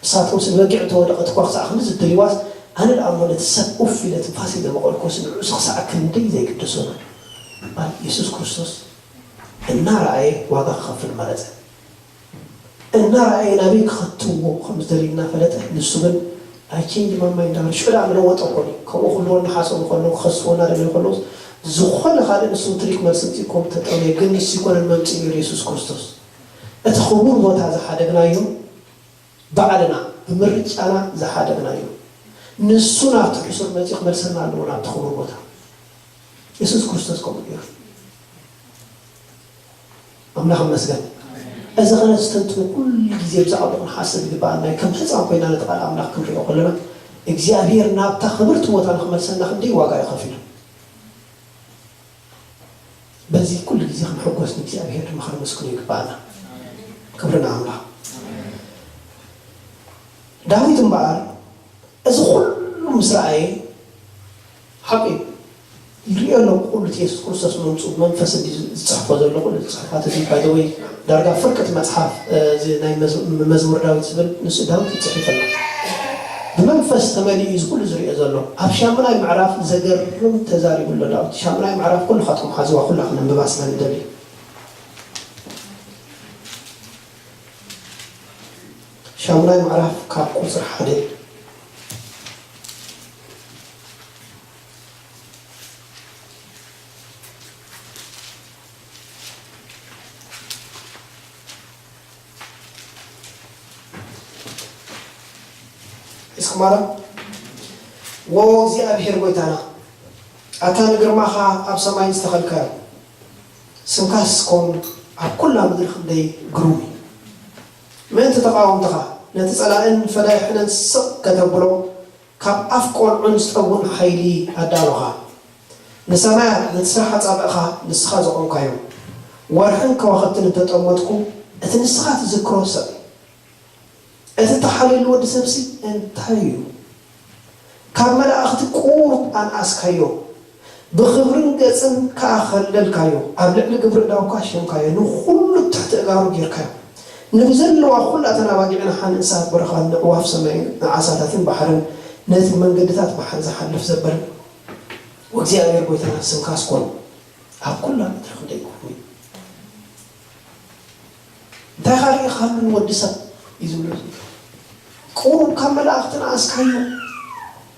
ንሳቶም ስለ በጊዕ እንተወደቐት እኳ ክሳዕ ክንድዚ እትልዋስ፣ ኣነ ደኣ እሞ ነቲ ሰብ ኡፍ ኢለ ትንፋሰይ ዘመቐልኩስ ንዕኡስ ክሳዕ ክንደይ ዘይግደሶ ነው። እምበኣር የሱስ ክርስቶስ እናረኣየ ዋጋ ክኸፍል መረጸ። እናረኣየ ናበይ ክኸትዎ ከም ዝደልዩ እናፈለጠ፣ ንሱ ግን "I change my mind" እንዳበለ ሽዑ ደኣ ምለወጠ እኮ እዩ። ከምኡ ክብልዎ እናሓሰቡ ከለዉ፣ ክኸስዎ እናደለዩ ከለዉስ፣ ዝኾነ ካልእ ንሱ ትሪክ መልሲ ምጺእኩም ተጠውየ፣ ግን ንሱ ኣይኮነን መምጽኢ ነይሩ የሱስ ክርስቶስ። እቲ ክቡር ቦታ ዝሓደግናዮ ባዕልና ብምርጫና ዝሓደግናዮ፣ ንሱ ናብቲ ሕሱር መጺኡ ክመልሰና ኣለዎ፣ ናብቲ ክቡር ቦታ። የሱስ ክርስቶስ ከምኡ ገይሩ። ኣምላኽ ይመስገን። እዚ ኸነስተንትኖ ኩሉ ግዜ ብዛዕባኡ ክንሓስብ ይግብኣና እዩ። ከም ህፃን ኮይና ነቲ ቃል ኣምላኽ ክንሪኦ ከለና፣ እግዚኣብሔር ናብታ ክብርቲ ቦታ ንኽመልሰና ክንደይ ዋጋ እዩ ከፊሉ። በዚ ኩሉ ግዜ ክንሕጎስ ንእግዚኣብሔር ድማ ከነመስግኖ ይግብኣና። ክብሪ ንኣምላኽ። ዳዊት እምበኣር እዚ ኩሉ ምስ ረኣየ፣ ሓቂ እዩ፣ ይሪኦ ኣሎ ኩሉ እቲ የሱስ ክርስቶስ ምምፅኡ፣ መንፈስ እንዲ ዝፅሕፎ ዘሎ ኩሉ እቲ ፅሑፋት እዚ፣ by the way፣ ዳርጋ ፍርቂ እቲ መፅሓፍ፣ እ፣ እዚ ናይ መዝ-፣ መዝሙር ዳዊት ዝብል ንሱ ዳዊት እዩ ፅሒፉ ኣሎ። ብመንፈስ ተመሊኡ እዩ እዚ ኩሉ ዝሪኦ ዘሎ። ኣብ ሻምናይ ምዕራፍ ዘገርም ተዛሪቡ ኣሎ ዳዊት። ሻምናይ ምዕራፍ ኩልኻትኩም ሓዝዋ፣ ኩላ ክነንብባ ስለ ንደሊ። ሻምናይ ምዕራፍ ካብ ቁፅሪ ሓደ። ሒዝኩማ ዶ? ዎ እግዚኣብሔር ጎይታና፣ ኣታ ንግርማኻ ኣብ ሰማይ ዝተኸልካዮ፣ ስምካስ ኮን ኣብ ኩላ ምድሪ ክንደይ ግሩም እዩ። ምእንቲ ተቓወምትኻ፣ ነቲ ጸላእን ፈዳይሕንን ስቕ ከተብሎ፣ ካብ ኣፍ ቆልዑን ዝጠቡን ሓይሊ ኣዳሎኻ። ንሰማያት ነቲ ስራሕ ኣጻብዕኻ ንስኻ ዘቖምካዮ፣ ወርሕን ከዋኽብትን እንተጠመትኩ፣ እቲ ንስኻ ትዝክሮ ሰብ፣ እቲ እተሓልየሉ ወዲ ሰብሲ እንታይ እዩ? ካብ መላእኽቲ ቁሩብ ኣንኣስካዮ፣ ብኽብርን ገጽን ከኣ ኸለልካዮ፣ ኣብ ልዕሊ ግብሪ እዳውካ ሸምካዮ፣ ንኹሉ ትሕቲ እጋሩ ጌርካዮ። ንብዘለዋ ኹላተን ኣባጊዕን ሓንሳት በረኻን ንዕዋፍ ሰማይን ንዓሳታትን ባሕርን ነቲ መንገድታት ባሕሪ ዝሓልፍ ዘበለ ወእግዚኣብሔር ጐይታና ስምካስ ኮን ኣብ ኩላ ምድሪ ክንደይ ክቡር እዩ። እንታይ ኻልእ ኢኻሉ ንወዲ ሰብ እዩ ዝብሎ ዘሎ። ቁሩብ ካብ መላእኽቲ ንኣስካዮ፣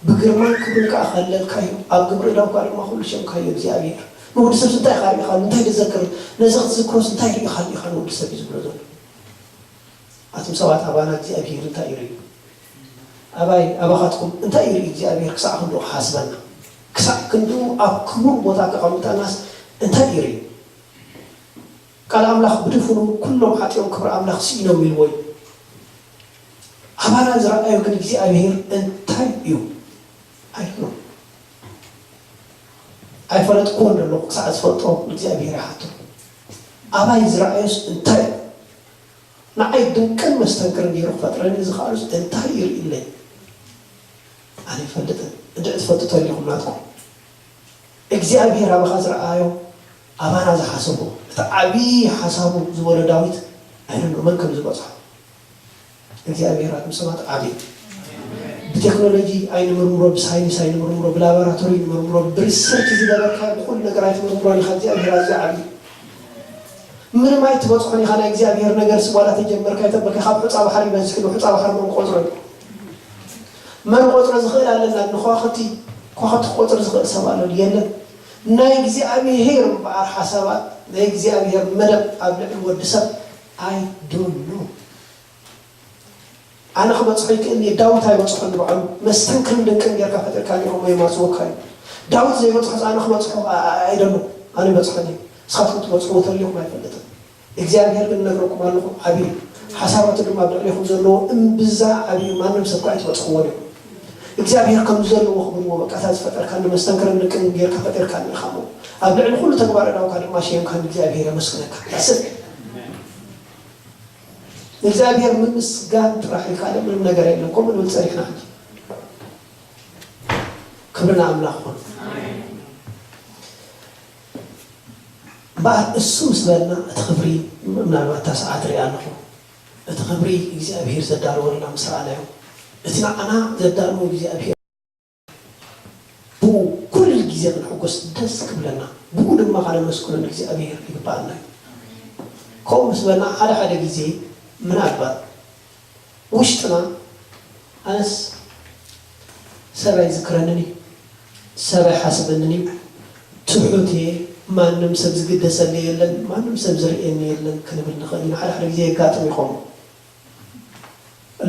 ብግርማን ክብርን ከኣ ኸለልካዮ፣ ኣብ ግብሪ እዳውካ ድማ ኩሉ ሸምካዮ እግዚኣብሔር። ንወዲ ሰብስ እንታይ ኢኻ ርኢኻሉ? እንታይ ትዘክር? ነዚ ክትዝክሮስ እንታይ ርኢኻሉ ኢኻ ንወዲ ሰብ እዩ ዝብሎ ዘሎ። ኣቱም ሰባት ኣባና እግዚኣብሔር እንታይ ይርኢ? ኣባይ ኣባኻትኩም እንታይ ይርኢ እግዚኣብሔር ክሳዕ ክንድኡ ክሓስበና? ክሳዕ ክንድኡ ኣብ ክቡር ቦታ ከቐምጠናስ እንታይ ይርኢ? ቃል ኣምላኽ ብድፉኑ ኩሎም ሓጢኦም ክብሪ ኣምላኽ ስኢኖም ኢልዎ እዩ። ኣባና ዝረኣዮ ግን እግዚኣብሔር እንታይ እዩ? ኣይኮነን። ኣይፈለጥኩዎን ዘለኹ ክሳዕ ዝፈልጦ ንእግዚኣብሔር ይሓቶ። ኣባይ ዝረኣዮስ እንታይ እዩ? ንዓይ ድንቅን መስተንክርን ገይሩ ክፈጥረኒ ዝኸኣሉስ እንታይ ይርእይለይ? ኣነ ኣይፈልጥን። እንድዒ ትፈልጡ ተሊኹም ናትኩም። እግዚኣብሔር ኣባኻ ዝረኣዮ፣ ኣባና ዝሓሰቦ፣ እቲ ዓብዪ ሓሳቡ ዝበሎ ዳዊት፣ ኣይደሎ መን ከም ዝበጽሖ። እግዚኣብሔር ኣብ ሰባት ዓብዪ። ብቴክኖሎጂ ኣይንምርምሮ፣ ብሳይንስ ኣይንምርምሮ፣ ብላቦራቶሪ ኣይንምርምሮ፣ ብሪሰርች ዝገበርካዮ ብኹሉ ነገር ኣይትምርምሮን ኢኻ። እግዚኣብሔር ኣዝዩ ዓብዪ። ምንም ኣይትበጽሖን ኢኻ። ናይ እግዚኣብሔር ነገር ስዋላ ተጀመርካ ኣይተበልካ፣ ካብ ሑጻ ባሕሪ ይበዝሕ ኢሉ፣ ሑጻ ባሕሪ መን ቆጽሮ እዩ? መን ቆጽሮ ዝኽእል ኣለና? ንኸዋኽብቲ፣ ከዋኽብቲ ክቆጽር ዝኽእል ሰብ ኣሎ ድዩ? የለን። ናይ እግዚኣብሔር እምበኣር ሓሳባት፣ ናይ እግዚኣብሔር መደብ ኣብ ልዕሊ ወዲ ሰብ፣ I don't know። ኣነ ክበጽሖ ይክእል እየ፣ ዳዊት ኣይበጽሖን ንባዕሉ። መስተንክርን ድንቅን ጌርካ ፈጢርካ ኔሮም ወይ ማጽወካ እዩ። ዳዊት ዘይበጽሖስ ኣነ ክበጽሖ ኣ-፣ ኣ-፣ ኣይደሎ፣ ኣነ ይበጽሖን እየ። ንስኻትኩም ትበጽሕዎ ተልዩኹም ኣይፈልጥን። እግዚኣብሔር ግን እነግረኩም ኣለኹ፣ ዓብዩ እዩ። ሓሳባቱ ድማ ኣብ ልዕሌኹም ዘለዎ እምብዛ ዓብዩ እዩ፣ ማንም ሰብ ከኣ ኣይትበጽሕዎን ኢኹም። እግዚኣብሔር ከም ዘለዎ ክብርዎ፣ በቃ፣ እታ ዝፈጠርካኒ መስተንክርን ድንቅን ጌርካ ፈጢርካኒ ኢኻ እሞ፣ ኣብ ልዕሊ ኩሉ ተግባር እዳውካ ድማ ሸየምካኒ፣ እግዚኣብሔር የመስግነካ። That's it። ንእግዚኣብሔር ምምስጋን ጥራሕ እዩ፣ ካልእ ምንም ነገር የለን። ከምኡ ንብል ጸኒሕና ሕጂ። ክብሪ ንኣምላኽ ይኹን። እምበኣር እሱ ምስ በልና እቲ ክብሪ፣ ምናልባት እታ ሰዓት ሪኣ ኣለኹ፣ እቲ ክብሪ እግዚኣብሔር ዘዳለወልና ምስ ረኣናዮ፣ እቲ ንዓና ዘዳለዎ እግዚኣብሔር፣ ብኡ ኩሉ ግዜ ክንሕጎስ ደስ ክብለና፣ ብኡ ድማ ከነመስግኖ ንእግዚኣብሔር ይግብኣና እዩ። ከምኡ ምስ በልና፣ ሓደ ሓደ ግዜ ምናልባት ውሽጥና፣ ኣነስ ሰብ ኣይዝክረንን እዩ፣ ሰብ ኣይሓስበንን እዩ፣ ትሑት እየ፣ ማንም ሰብ ዝግደሰለይ የለን፣ ማንም ሰብ ዝርእየኒ የለን ክንብል ንኽእል ኢና። ሓደ ሓደ ግዜ የጋጥም እዩ ከምኡ።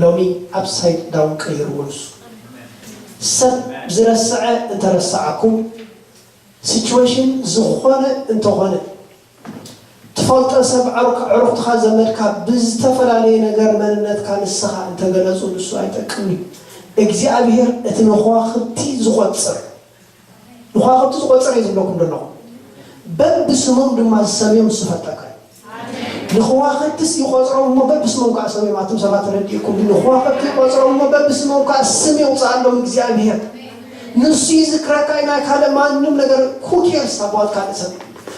ሎሚ ኣፕሳይድ ዳውን ቀይርዎ። ንሱ ሰብ ዝረስዐ እንተረሳዓኩም፣ ሲቹዌሽን ዝኾነ እንተኾነ፣ ትፈልጦ ሰብ፣ ዕሩክ- ዕሩኽትኻ፣ ዘመድካ ብዝተፈላለየ ነገር መንነትካ ንስኻ እንተገለጹ፣ ንሱ ኣይጠቅምን እዩ። እግዚኣብሔር እቲ ንኸዋኽብቲ ዝቖጽር፣ ንኸዋኽብቲ ዝቖጽር እዩ ዝብለኩም ዘለኹ። በብስሞም ድማ ዝሰምዮም ንሱ ፈጠርካ እዩ። ንኸዋኽብትስ ይቖጽሮም እሞ በብስሞም ከዓ ሰምዮም። ኣቱም ሰባት ተረዲእኩም፣ ንኸዋኽብቲ ይቖጽሮም እሞ በብስሞም ከዓ ስም የውፅኣሎም እግዚኣብሔር። ንሱ ይዝክረካ እዩ፣ ናይ ካልእ ማንም ነገር። Who cares about ካልእ ሰብ?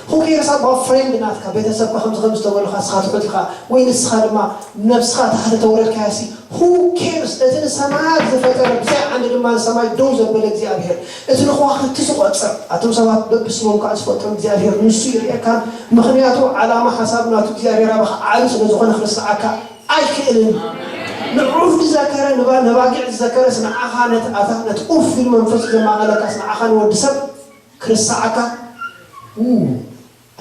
Who cares about friend ናትካ? ቤተሰብካ ከምዚ ከምዚ ተበሉኻ፣ ንስኻ ትሑት ኢኻ፣ ወይ ንስኻ ድማ ነብስኻ ታሕቲ ተወረድካያሲ፣ who cares? እቲ ንሰማያት ዝፈጠረ፣ ብዘይ ዓንዲ ድማ ንሰማይ ደው ዘበለ እግዚኣብሔር፣ እቲ ንኸዋኽብቲ ዝቖጽር፣ ኣቶም ሰባት በብስሞም ከዓ ዝፈጥሮም እግዚኣብሔር ንሱ ይርእየካን፣ ምኽንያቱ ዓላማ ሓሳብ ናቱ እግዚኣብሔር ኣባኻ ዓቢ ስለ ዝኾነ ክርስዓካ ኣይክእልን። ንዑፍ ዝዘከረ፣ ንባ- ነባጊዕ ዝዘከረስ ንዓኻ፣ ነቲ ኣታ ነቲ ኡፍ ኢሉ መንፈስ ዘማቐለካስ ንዓኻ ንወዲ ሰብ ክርስዓካ ኡ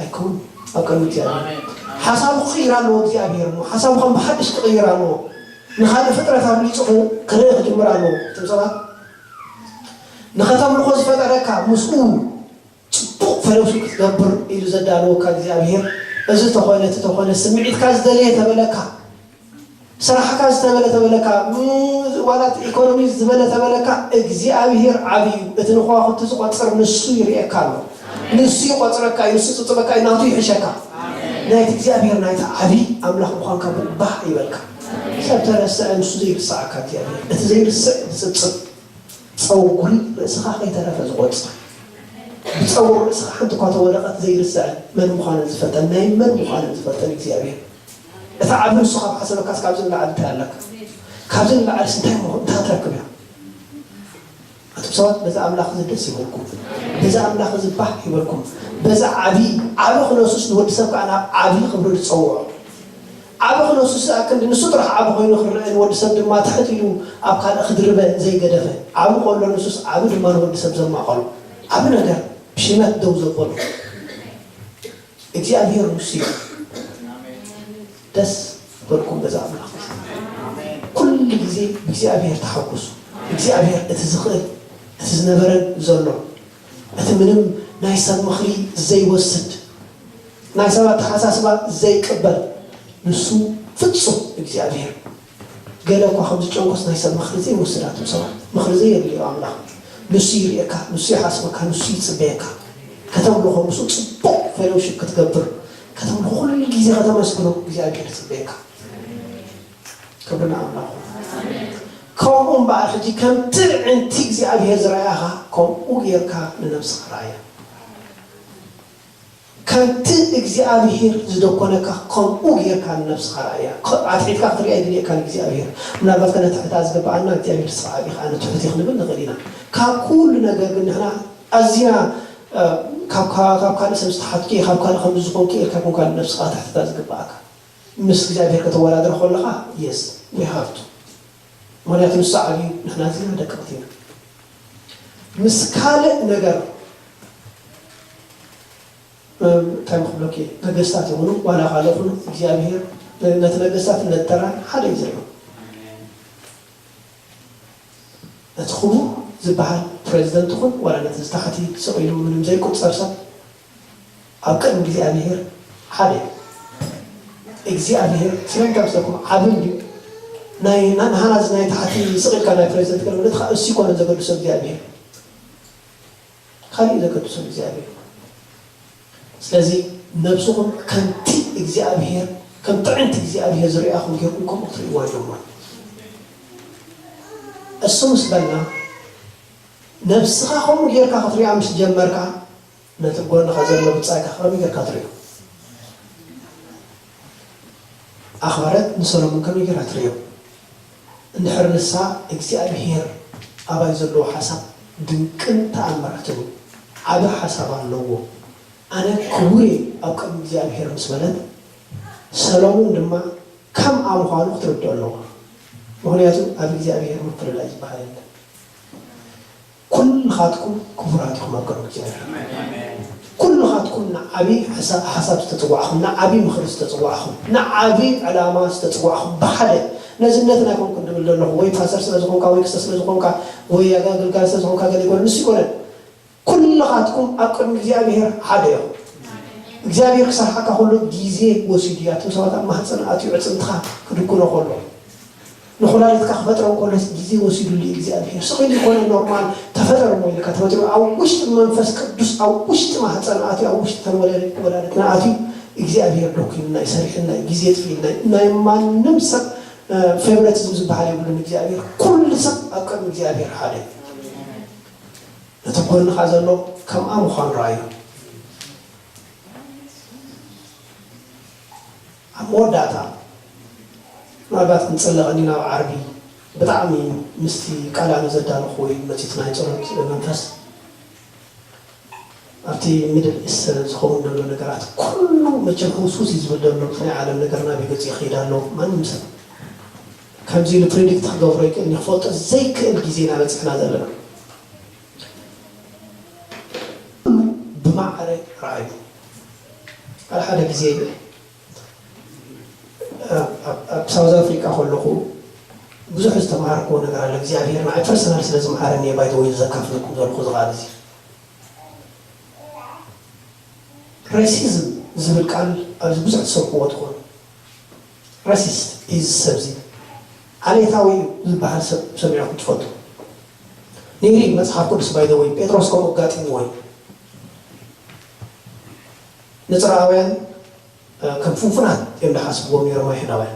ኣይከውን። ኣብ ቅድሚ እግዚኣብሔር ሓሳቡ ክቕይር ኣለዎ። እግዚኣብሔር እሞ ሓሳቡ ከም ብሓድሽ ክቕይር ኣለዎ። ንኻልእ ፍጥረት ኣብሊጹ ክርኢ ክጅምር ኣለዎ። እቶም ሰባት ንኸተምልኾ ዝፈጠረካ ምስኡ ጽቡቕ ፈለሱ ክትገብር ኢሉ ዘዳለወካ እግዚኣብሔር፣ እዚ ተኾነ እቲ ተኾነ፣ ስምዒትካ ዝደለየ ተበለካ፣ ስራሕካ ዝተበለ ተበለካ፣ ም- ዋላ እቲ ኢኮኖሚ ዝበለ ተበለካ፣ እግዚኣብሔር ዓቢ እዩ። እቲ ንኸዋኽብቲ ዝቖጽር ንሱ ይርእየካ ኣሎ። ንሱ ይቖጽረካ እዩ፣ ንሱ ይጽብጸበካ እዩ፣ ናቱ ይሕሸካ። ናይቲ እግዚኣብሔር ናይቲ ዓቢ ኣምላኽ ምዃንካ ብኡ ባህ ይበልካ። ሰብ ተረስዐ፣ ንሱ ዘይርስዓካ እግዚኣብሔር። እቲ ዘይርስዕ ዝጽብጽብ፣ ጸጉሪ ርእስኻ ከይተረፈ ዝቖጽር፣ ብጸጉሪ ርእስኻ ሓንቲ እኳ ተወደቐት ዘይርስዐ፣ መን ምዃነን ዝፈልጠን፣ ናይ መን ምዃነን ዝፈልጠን እግዚኣብሔር። እቲ ዓቢ ንሱ ካብ ሓሰበካስ ካብዚ ንላዕሊ እንታይ ኣለካ? ካብዚ ንላዕሊስ እንታይ ምኾ-፣ እንታይ ክትረክብ እያ? ኣቱም ሰባት፣ በዛ ኣምላኽ እዚ ደስ ይበልኩም፣ በዛ ኣምላኽ እዚ ባህ ይበልኩም። በዛ ዓቢ፣ ዓቢ ክነሱስ ንወዲ ሰብ ከኣ ናብ ዓቢ ክብሪ ዝጸውዖ። ዓቢ ክነሱስ ኣክንዲ ንሱ ጥራሕ ዓቢ ኮይኑ ክረአ፣ ንወዲ ሰብ ድማ ትሕት ኢሉ ኣብ ካልእ ክድርበ ዘይገደፈ። ዓቢ ከሎ ንሱስ ዓቢ ድማ ንወዲ ሰብ ዘማቐሎ። ዓቢ ነገር ብሽመት ደው ዘበሎ እግዚኣብሔር ንሱ እዩ። ደስ በልኩም በዛ ኣምላኽ። ኩሉ ግዜ ብእግዚኣብሔር ተሓጎሱ። እግዚኣብሔር እቲ ዝኽእል፣ እቲ ዝነበረን ዘሎ፣ እቲ ምንም ናይ ሰብ ምኽሪ ዘይወስድ፣ ናይ ሰብ ኣተሓሳስባ ዘይቅበል፣ ንሱ ፍጹም እግዚኣብሔር። ገለ እኳ ከም ዝጨንቆስ ናይ ሰብ ምኽሪ ዘይወስድ፣ ኣቱም ሰባት፣ ምኽሪ ዘየድልዮ ኣምላኽ። ንሱ ይርእየካ፣ ንሱ ይሓስበካ፣ ንሱ ይጽበየካ። ከተምልኾ፣ ምስኡ ጽቡቕ ፌሎውሺፕ ክትገብር፣ ከተምልኾ፣ ኩሉ ግዜ ከተመስግኖ እግዚኣብሔር ይጽበየካ። ክብሪ ንኣምላኽ። ከምኡ እምበኣር ሕጂ ከምቲ ኣዒንቲ እግዚኣብሔር ዝረኣያኻ፣ ከምኡ ጌርካ ንነብስኻ ረኣያ። ከምቲ እግዚኣብሔር ዝደኮነካ፣ ከምኡ ጌርካ ንነብስኻ ረኣያ። ከ-፣ ኣትሒትካ ክትሪኣ ኣይድልየካን እግዚኣብሔር። ምናልባት ከነትሕታ ዝግብኣና፣ እግዚኣብሔር ንስኻ ዓቢ ኢኻ፣ ኣነ ትሑት እየ ክንብል ንኽእል ኢና። ካብ ኩሉ ነገር ግን ንሕና ኣዚና፣ እ፣ ካብ፣ ካብ፣ ካብ ካልእ ሰብ ዝተሓትኪ፣ ካብ ካልእ ከምዚ ዝኾንኪ ኢልካ ኣይኮንካን ንነብስኻ ከተሕትታ ዝግብኣካ። ምስ እግዚኣብሔር ከተወዳድሮ ከለኻ፣ yes, we have to። ምኽንያቱ ንሱ ዓብዩ፣ ንሕና እዚና ደቀቕቲ ኢና። ምስ ካልእ ነገር፣ እም፣ እንታይ ክብለኪ፣ ነገስታት ይኹኑ ዋላ ካልእ ይኹኑ፣ እግዚኣብሔር ነ-፣ ነቲ ነገስታት ነቲ ተራ ሓደ እዩ ዝርእዮ። እቲ ክቡር ዝበሃል ፕሬዚደንት ይኹን ዋላ ነቲ ዝታሕቲ ስቕ ኢሉ ምንም ዘይቁጸር ሰብ፣ ኣብ ቅድሚ እግዚኣብሔር ሓደ እዩ። እግዚኣብሔር ስለምንታይ ምስለኩም ዓቢ እንድዩ። ናይ፣ ና-፣ ንሃና እዚ ናይ ታሕቲ ስቕ ኢልካ ናይ ፕሬዚደንት ገለ ማለት፣ እሱ ይኮነን ዘገድሶ እግዚኣብሔር። ካሊእ ዘገድሶ እግዚኣብሔር። ስለዚ ነብስኹም ከምቲ እግዚኣብሔር፣ ከም ጥዕንቲ እግዚኣብሔር ዝርኣኹም ጌርኩም ከምኡ ክትርእይዋ ጀምሩ። እሱ ምስ በልና፣ ነብስኻ ከምኡ ጌርካ ክትሪኣ ምስ ጀመርካ፣ ነቲ ጎንኻ ዘሎ ብጻይካ ከመይ ጌርካ ትርእዮ? ኣኽበረት ንሰሎሞን ከመይ ጌራ ትርእዮ? እንድሕር ንሳ እግዚኣብሄር ኣባይ ዘለዎ ሓሳብ ድንቅን ተኣምራትን እዩ። ዓቢ ሓሳብ ኣለዎ። ኣነ ክቡር እየ ኣብ ቅድሚ እግዚኣብሄር ምስ በለት፣ ሰሎሞን ድማ ከምኣ ምዃኑ ክትርድኦ ኣለዋ። ምኽንያቱ ኣብ እግዚኣብሄር ምፍልላይ ዝበሃል የለን። ኩልኻትኩም ክቡራት ኢኹም ኣብ ቅድሚ እግዚኣብሔር። ኩልኻትኩም ንዓቢ ሓሳብ ዝተጽዋዕኹም፣ ንዓቢ ምኽሪ ዝተጽዋዕኹም፣ ንዓቢ ዕላማ ዝተጽዋዕኹም ብሓደ ነዚ እምነትን ኣይኮንኩን ድብል ዘለኹ፣ ወይ ፓስተር ስለ ዝኾንካ፣ ወይ ክስተ ስለ ዝኾንካ፣ ወይ ኣገልጋሊ ስለ ዝኾንካ ገለ ይኮነ፣ ንሱ ይኮነን። ኩልኻትኩም ኣብ ቅድሚ እግዚኣብሔር ሓደ ኢኹም። እግዚኣብሔር ክሰርሓካ ከሎ ግዜ ወሲዱ እዩ። ኣቶም ሰባት ኣብ ማህፀን ኣትዩ ዕፅምትኻ ክድኩኖ ከሎ ንኹላሊትካ ክፈጥሮ እንከሎስ ግዜ ወሲዱሉ እዩ እግዚኣብሔር። ስቕ ኢሉ ይኮነ ኖርማል ተፈጠር እሞ ኢልካ ተፈጢሩ። ኣብ ውሽጢ መንፈስ ቅዱስ ኣብ ውሽጢ ማህፀን ኣትዩ ኣብ ውሽጢ ተን ወለደ ወላዲትና ኣትዩ እግዚኣብሔር ደኩንና እዩ፣ ሰሪሕና እዩ፣ ግዜ ጥፊእና እዩ። ናይ ማንም ሰብ ፌቨሪቲዝም ዝበሃል የብሉን እግዚኣብሔር። ኩሉ ሰብ ኣብ ቅድሚ እግዚኣብሔር ሓደ እዩ። ነቲ ጎንኻ ዘሎ ከምኣ ምዃኑ ረኣዮ። ኣብ መወዳእታ ምናልባት ክንጽለ ቀኒና ኣብ ዓርቢ ብጣዕሚ ምስቲ ቃል ኣነ ዘዳለኹ ወይ መጺት ናይ ጸሎት መንፈስ ኣብቲ ሚድል ኢስት ዝኸውን ዘሎ ነገራት ኩሉ መቸም ህውስውስ እዩ ዝብል ዘሎ። እቲ ናይ ዓለም ነገር ናበይ ገጹ ይኸይድ ኣሎ? ማንም ሰብ ከምዚ ኢሉ ፕሬዲክት ክገብሮ ይክእል፣ ክፈልጦ ዘይክእል ግዜ ኢና በጺሕና ዘለና። ብማዕረ ረኣዩ። ሓደ ሓደ ግዜ ኣብ ሳውዝ ኣፍሪቃ ከለኹ ብዙሕ ዝተምሃርክዎ ነገር ኣሎ። እግዚኣብሔር ንዓይ ፐርሰናል ስለ ዝመሃረኒ እየ ባይተወይ ዘካፍለኩም ዘለኹ እዚ ቃል እዚ። ሬሲዝም ዝብል ቃል ኣብዚ ብዙሕ ትሰምዕዎ ትኾኑ። ራሲስት እዩ እዚ ሰብ እዚ። ዓሌታዊ እዩ ዝበሃል ሰብ ሰሚዕኩም ትፈልጡ? ንርኢ መጽሓፍ ቅዱስ ባይተወይ ጴጥሮስ ከምኡ ኣጋጢምዎ እዩ። ንጽርኣውያን ከም ፍንፉናት እዮም ዝሓስብዎም ነይሮም ኣይሁዳውያን።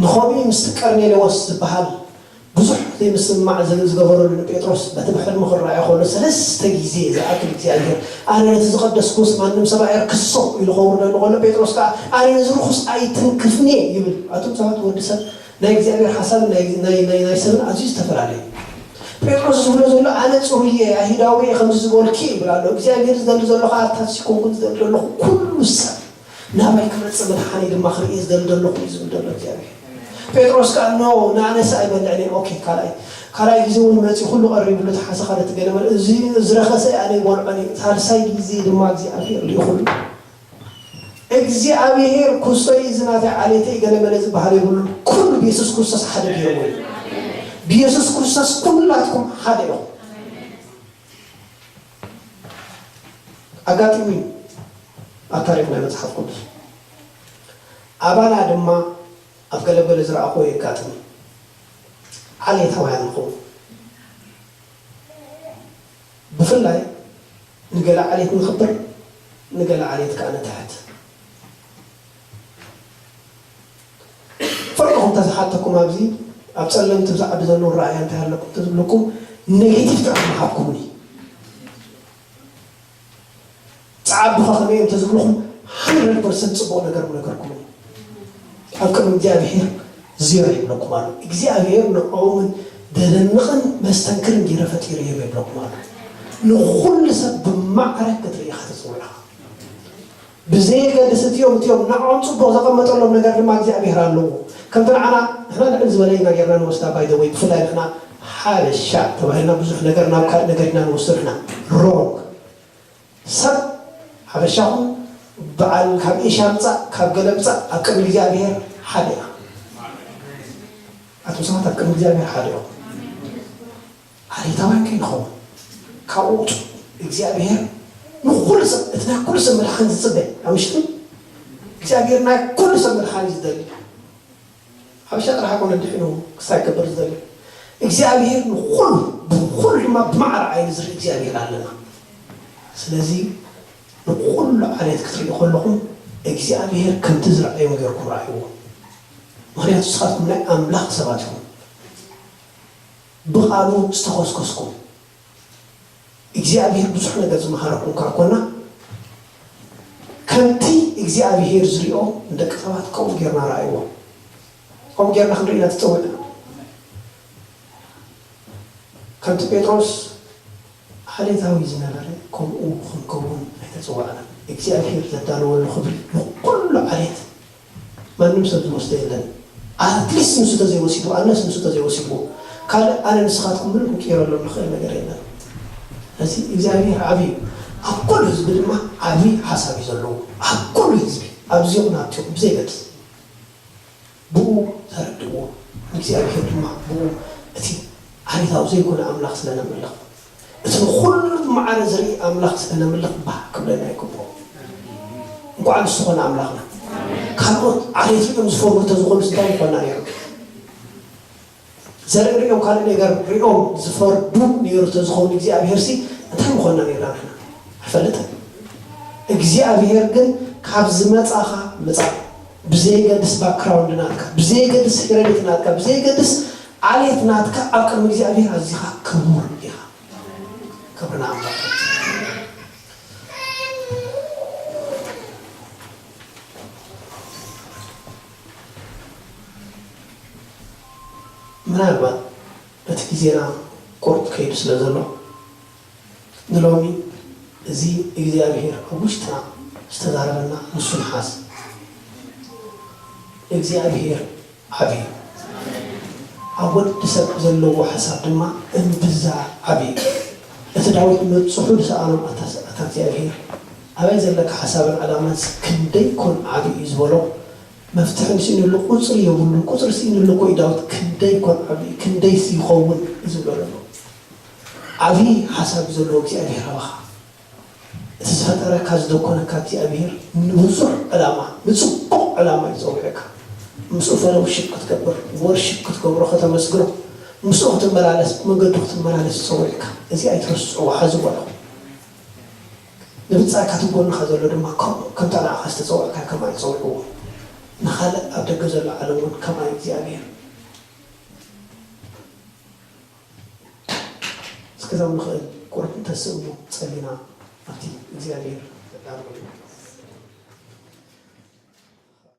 ንኸምኡ ምስቲ ቀርኔሌዎስ ዝበሃል ብዙሕ ዘይምስምማዕ ዝገበረሉ ንጴጥሮስ በቲ ብሕልሚ ክረኣዮ ከሎ ሰለስተ ግዜ ዝኣክል እግዚኣብሔር ኣነ ነቲ ዝቐደስኩስ ማንም ሰብ ኣየርክሶ ኢሉ ከውርደሉ ከሎ ጴጥሮስ ከዓ ኣነ ነዚ ርኹስ ኣይትንክፍኒ ይብል። ኣቱም ሰባት ወዲ ሰብ ናይ እግዚኣብሔር ሓሳብን ናይ ሰብን ኣዝዩ ዝተፈላለየ። ጴጥሮስ ዝብሎ ዘሎ ኣነ ፅሩየ ኣይሁዳዊ እየ ከምዚ ዝበልኪ ይብል ኣሎ። እግዚኣብሔር ዝደሊ ዘሎ ከዓ ኣታሲ ኮንኩን ዝደሊ ዘለኹ ኩሉ ሰብ ናባይ ክመፅእ መድሓኒ ድማ ክርኢ ዝደሊ ዘለኹ እዩ ዝብል ዘሎ እግዚኣብሔር። ጴጥሮስ ከዓ ኖ ንኣነስ ኣይበልዕን እየ። ኦኬ ካልኣይ ካልኣይ ግዜ እውን መፂኡ ኩሉ ቀሪብሉ ተሓሰኻለ ትገለመል እዚ ዝረኸሰ ኣነ ይበልዖን እዩ። ሳልሳይ ግዜ ድማ እግዚኣብሔር ልኢኹሉ እግዚኣብሔር ኩሶይ እዚ ናተይ ዓሌተይ ገለመለ ዝበሃል የብሉን። ኩሉ ብየሱስ ክርስቶስ ሓደ ገይርዎ እዩ። ብየሱስ ክርስቶስ ኩላትኩም ሓደ ኢኹም። ኣጋጢሙ እዩ ኣብ ታሪክ ናይ መፅሓፍ ቅዱስ። ኣባና ድማ ኣብ ገለገለ ዝረኣኽዎ የጋጥም እዩ። ዓሌታውያን ንኸውን። ብፍላይ ንገለ ዓሌት ንኽብር ንገለ ዓሌት ከዓ ንትሕት። ፍርቅኹም ተዝሓተኩም ኣብዚ ኣብ ፀለምቲ ኣብዚ ዓዲ ዘለዉ ረኣያ እንታይ ኣለኩም ተዝብለኩም ኔጌቲቭ ጥራሕ ምሃብኩምኒ። ፃዓብኻ ከመይ እዮም ተዝብልኹም ሃንድረድ ፐርሰንት ፅቡቕ ነገር ምነገርኩም። ኣብ ቅድሚ እግዚኣብሔር ዜሮ ይብለኩም ኣሎ። እግዚኣብሔር ንዕኦምን ደደንቕን መስተንክርን ገይረ ፈጢረ እዮም ይብለኩም ኣሎ። ንኹሉ ሰብ ብማዕረ ክትርኢ ኢኻ ተፅውዕኻ። ብዘየገድስ እቲኦም እቲኦም ንዕኦም ፅቡቕ ዘቐመጠሎም ነገር ድማ እግዚኣብሔር ኣለዎ። ከምቲ ንዓና ንሕና ልዕል ዝበለ ኢና ጌርና ንወስዳ ባይ ዘ ወይ ብፍላይ ንሕና ሓበሻ ተባሂልና ብዙሕ ነገር ናብ ካልእ ነገር ኢና ንወስዶ ንሕና ሮንግ ሰብ ሓበሻኹም በዓል ካብ ኤሽያ ምፃእ ካብ ገለ ምፃእ ኣብ ቅድሚ እግዚኣብሔር ሓደ ኢና። ኣቶም ሰባት ኣብ ቅድሚ እግዚኣብሔር ሓደ እዮም። ዓሌታውያን ከይንኸውን ካብኡ ውፁ እግዚኣብሔር ንኩሉ ሰብ እቲ ናይ ኩሉ ሰብ መድሓን ዝፅበ ኣብ ምሽቱ እግዚኣብሔር ናይ ኩሉ ሰብ መድሓን ዝደሊ ሓበሻ ጥራሕ ኣይኮነ ድሒኑ ክሳይ ክገብር ዝደሊ እግዚኣብሔር ንኩሉ ብኩሉ ድማ ብማዕረ ዓይኒ ዝርኢ እግዚኣብሔር ኣለና። ስለዚ ንኩሉ ዓሌት ክትርኢ ከለኹም እግዚኣብሔር ከምቲ ዝረኣዮም ገይርኩም ረኣይዎ። ምክንያቱ ንስኻትኩም ናይ ኣምላኽ ሰባት ኢኹም። ብቃሉ ዝተኾስኮስኩም እግዚኣብሔር ብዙሕ ነገር ዝመሃረኩም ካብ ኮና ከምቲ እግዚኣብሔር ዝሪኦ ንደቂ ሰባት ከምኡ ጌርና ረኣይዎ። ከምኡ ጌርና ክንርኢ ኢና ተጸዊዕና። ከምቲ ጴጥሮስ ዓሌታዊ ዝነበረ ከምኡ ክንከውን ኣይተጸዋዕናን። እግዚኣብሔር ዘዳለወሉ ክብሪ ንኹሉ ዓሌት ማንም ሰብ ዝወስዶ የለን። ኣትሊስት ንሱ ተዘይወሲድዎ፣ ኣነስ ንሱ ተዘይወሲድዎ ካልእ ኣነ ንስኻትኩም ምንም ክንቅይረሎም ንኽእል ነገር የለን። ስለዚ እግዚኣብሔር ዓብዪ እዩ። ኣብ ኩሉ ህዝቢ ድማ ዓብዪ ሓሳብ እዩ ዘለዎ። ኣብ ኩሉ ህዝቢ ኣብዚ ይኹን ኣብቲ ይኹን ብዘይገድስ ብኡ ተረድእዎ። እግዚኣብሔር ድማ ብኡ እቲ ዓሌታዊ ዘይኮነ ኣምላኽ ስለ ነምልኽ እቲ ንኹሉ ማዕረ ዝርኢ ኣምላኽ ስለ ነምልኽ ባህ ክብለና ይግብኦ። እንኳዕ ንሱ ኾነ ኣምላኽና። ካልኦት ዓሌት ሪኦም ዝፈርዱ ተዝኾኑስ እንታይ ምኾንና ነይሩ? ዘርኢ ሪኦም ካልእ ነገር ሪኦም ዝፈርዱ ነይሩ ተዝኸውን እግዚኣብሔር ሲ እንታይ ምኾንና ነይርና ንሕና? ኣይፈልጥን። እግዚኣብሔር ግን ካብ ዝመጻኻ ምጻእ ብዘይገድስ ባክግራውንድ ናትካ ብዘይገድስ ሄረዲቲ ናትካ ብዘይገድስ ዓሌት ናትካ ኣብ ቅድሚ እግዚኣብሔር ኣዚኻ ክቡር ኢኻ። ክብርና ኣምላኽ። ምናልባት በቲ ግዜና ቁሩብ ከይዱ ስለ ዘሎ ንሎሚ እዚ እግዚኣብሔር ኣብ ውሽጥና ዝተዛረበና ንሱ ንሓስ እግዚኣብሔር ዓቢ እዩ። ኣብ ወዲ ሰብ ዘለዎ ሓሳብ ድማ እምብዛ ዓቢ እዩ። እቲ ዳዊት መብጽሑ ዝሰኣኖም ኣታ እግዚኣብሔር ኣበይ ዘለካ ሓሳብን ዕላማን ክንደይ ኮን ዓቢ እዩ ዝበሎ መፍትሒ ንስኢንሉ ቁጽሪ የብሉን ቁጽሪ ስኢንሉ እኮ እዩ ዳዊት ክንደይ ኮን ዓቢ እዩ ክንደይስ ይኸውን እዩ ዝብሎ ዘሎ ዓቢ ሓሳብ እዩ ዘለዎ እግዚኣብሔር ኣባኻ እቲ ዝፈጠረካ ዝደኮነካ እግዚኣብሔር ንብዙሕ ዕላማ ንፅቡቕ ዕላማ እዩ ፀዊዕካ ምስኡ ፈለውሽፕ ክትገብር ወርሽፕ ክትገብሮ ከተመስግኖ ምስኡ ክትመላለስ መገዱ ክትመላለስ ፀዊዕካ እዚ ኣይትረስዕዎ ሓዝዎ ኣለኹ ንብፃይካ ትጎንኻ ዘሎ ድማ ከምኡ ከምታ ንዓኻ ዝተፀውዐካ ከማይ ፀውዕዎ ንኻልእ ኣብ ደገ ዘሎ ዓለም እውን ከማይ እግዚኣብሔር እስከዛም ንኽእል ቁሩብ እንተስእሞ ጸሊና ኣብቲ እግዚኣብሔር ዘዳለወሉ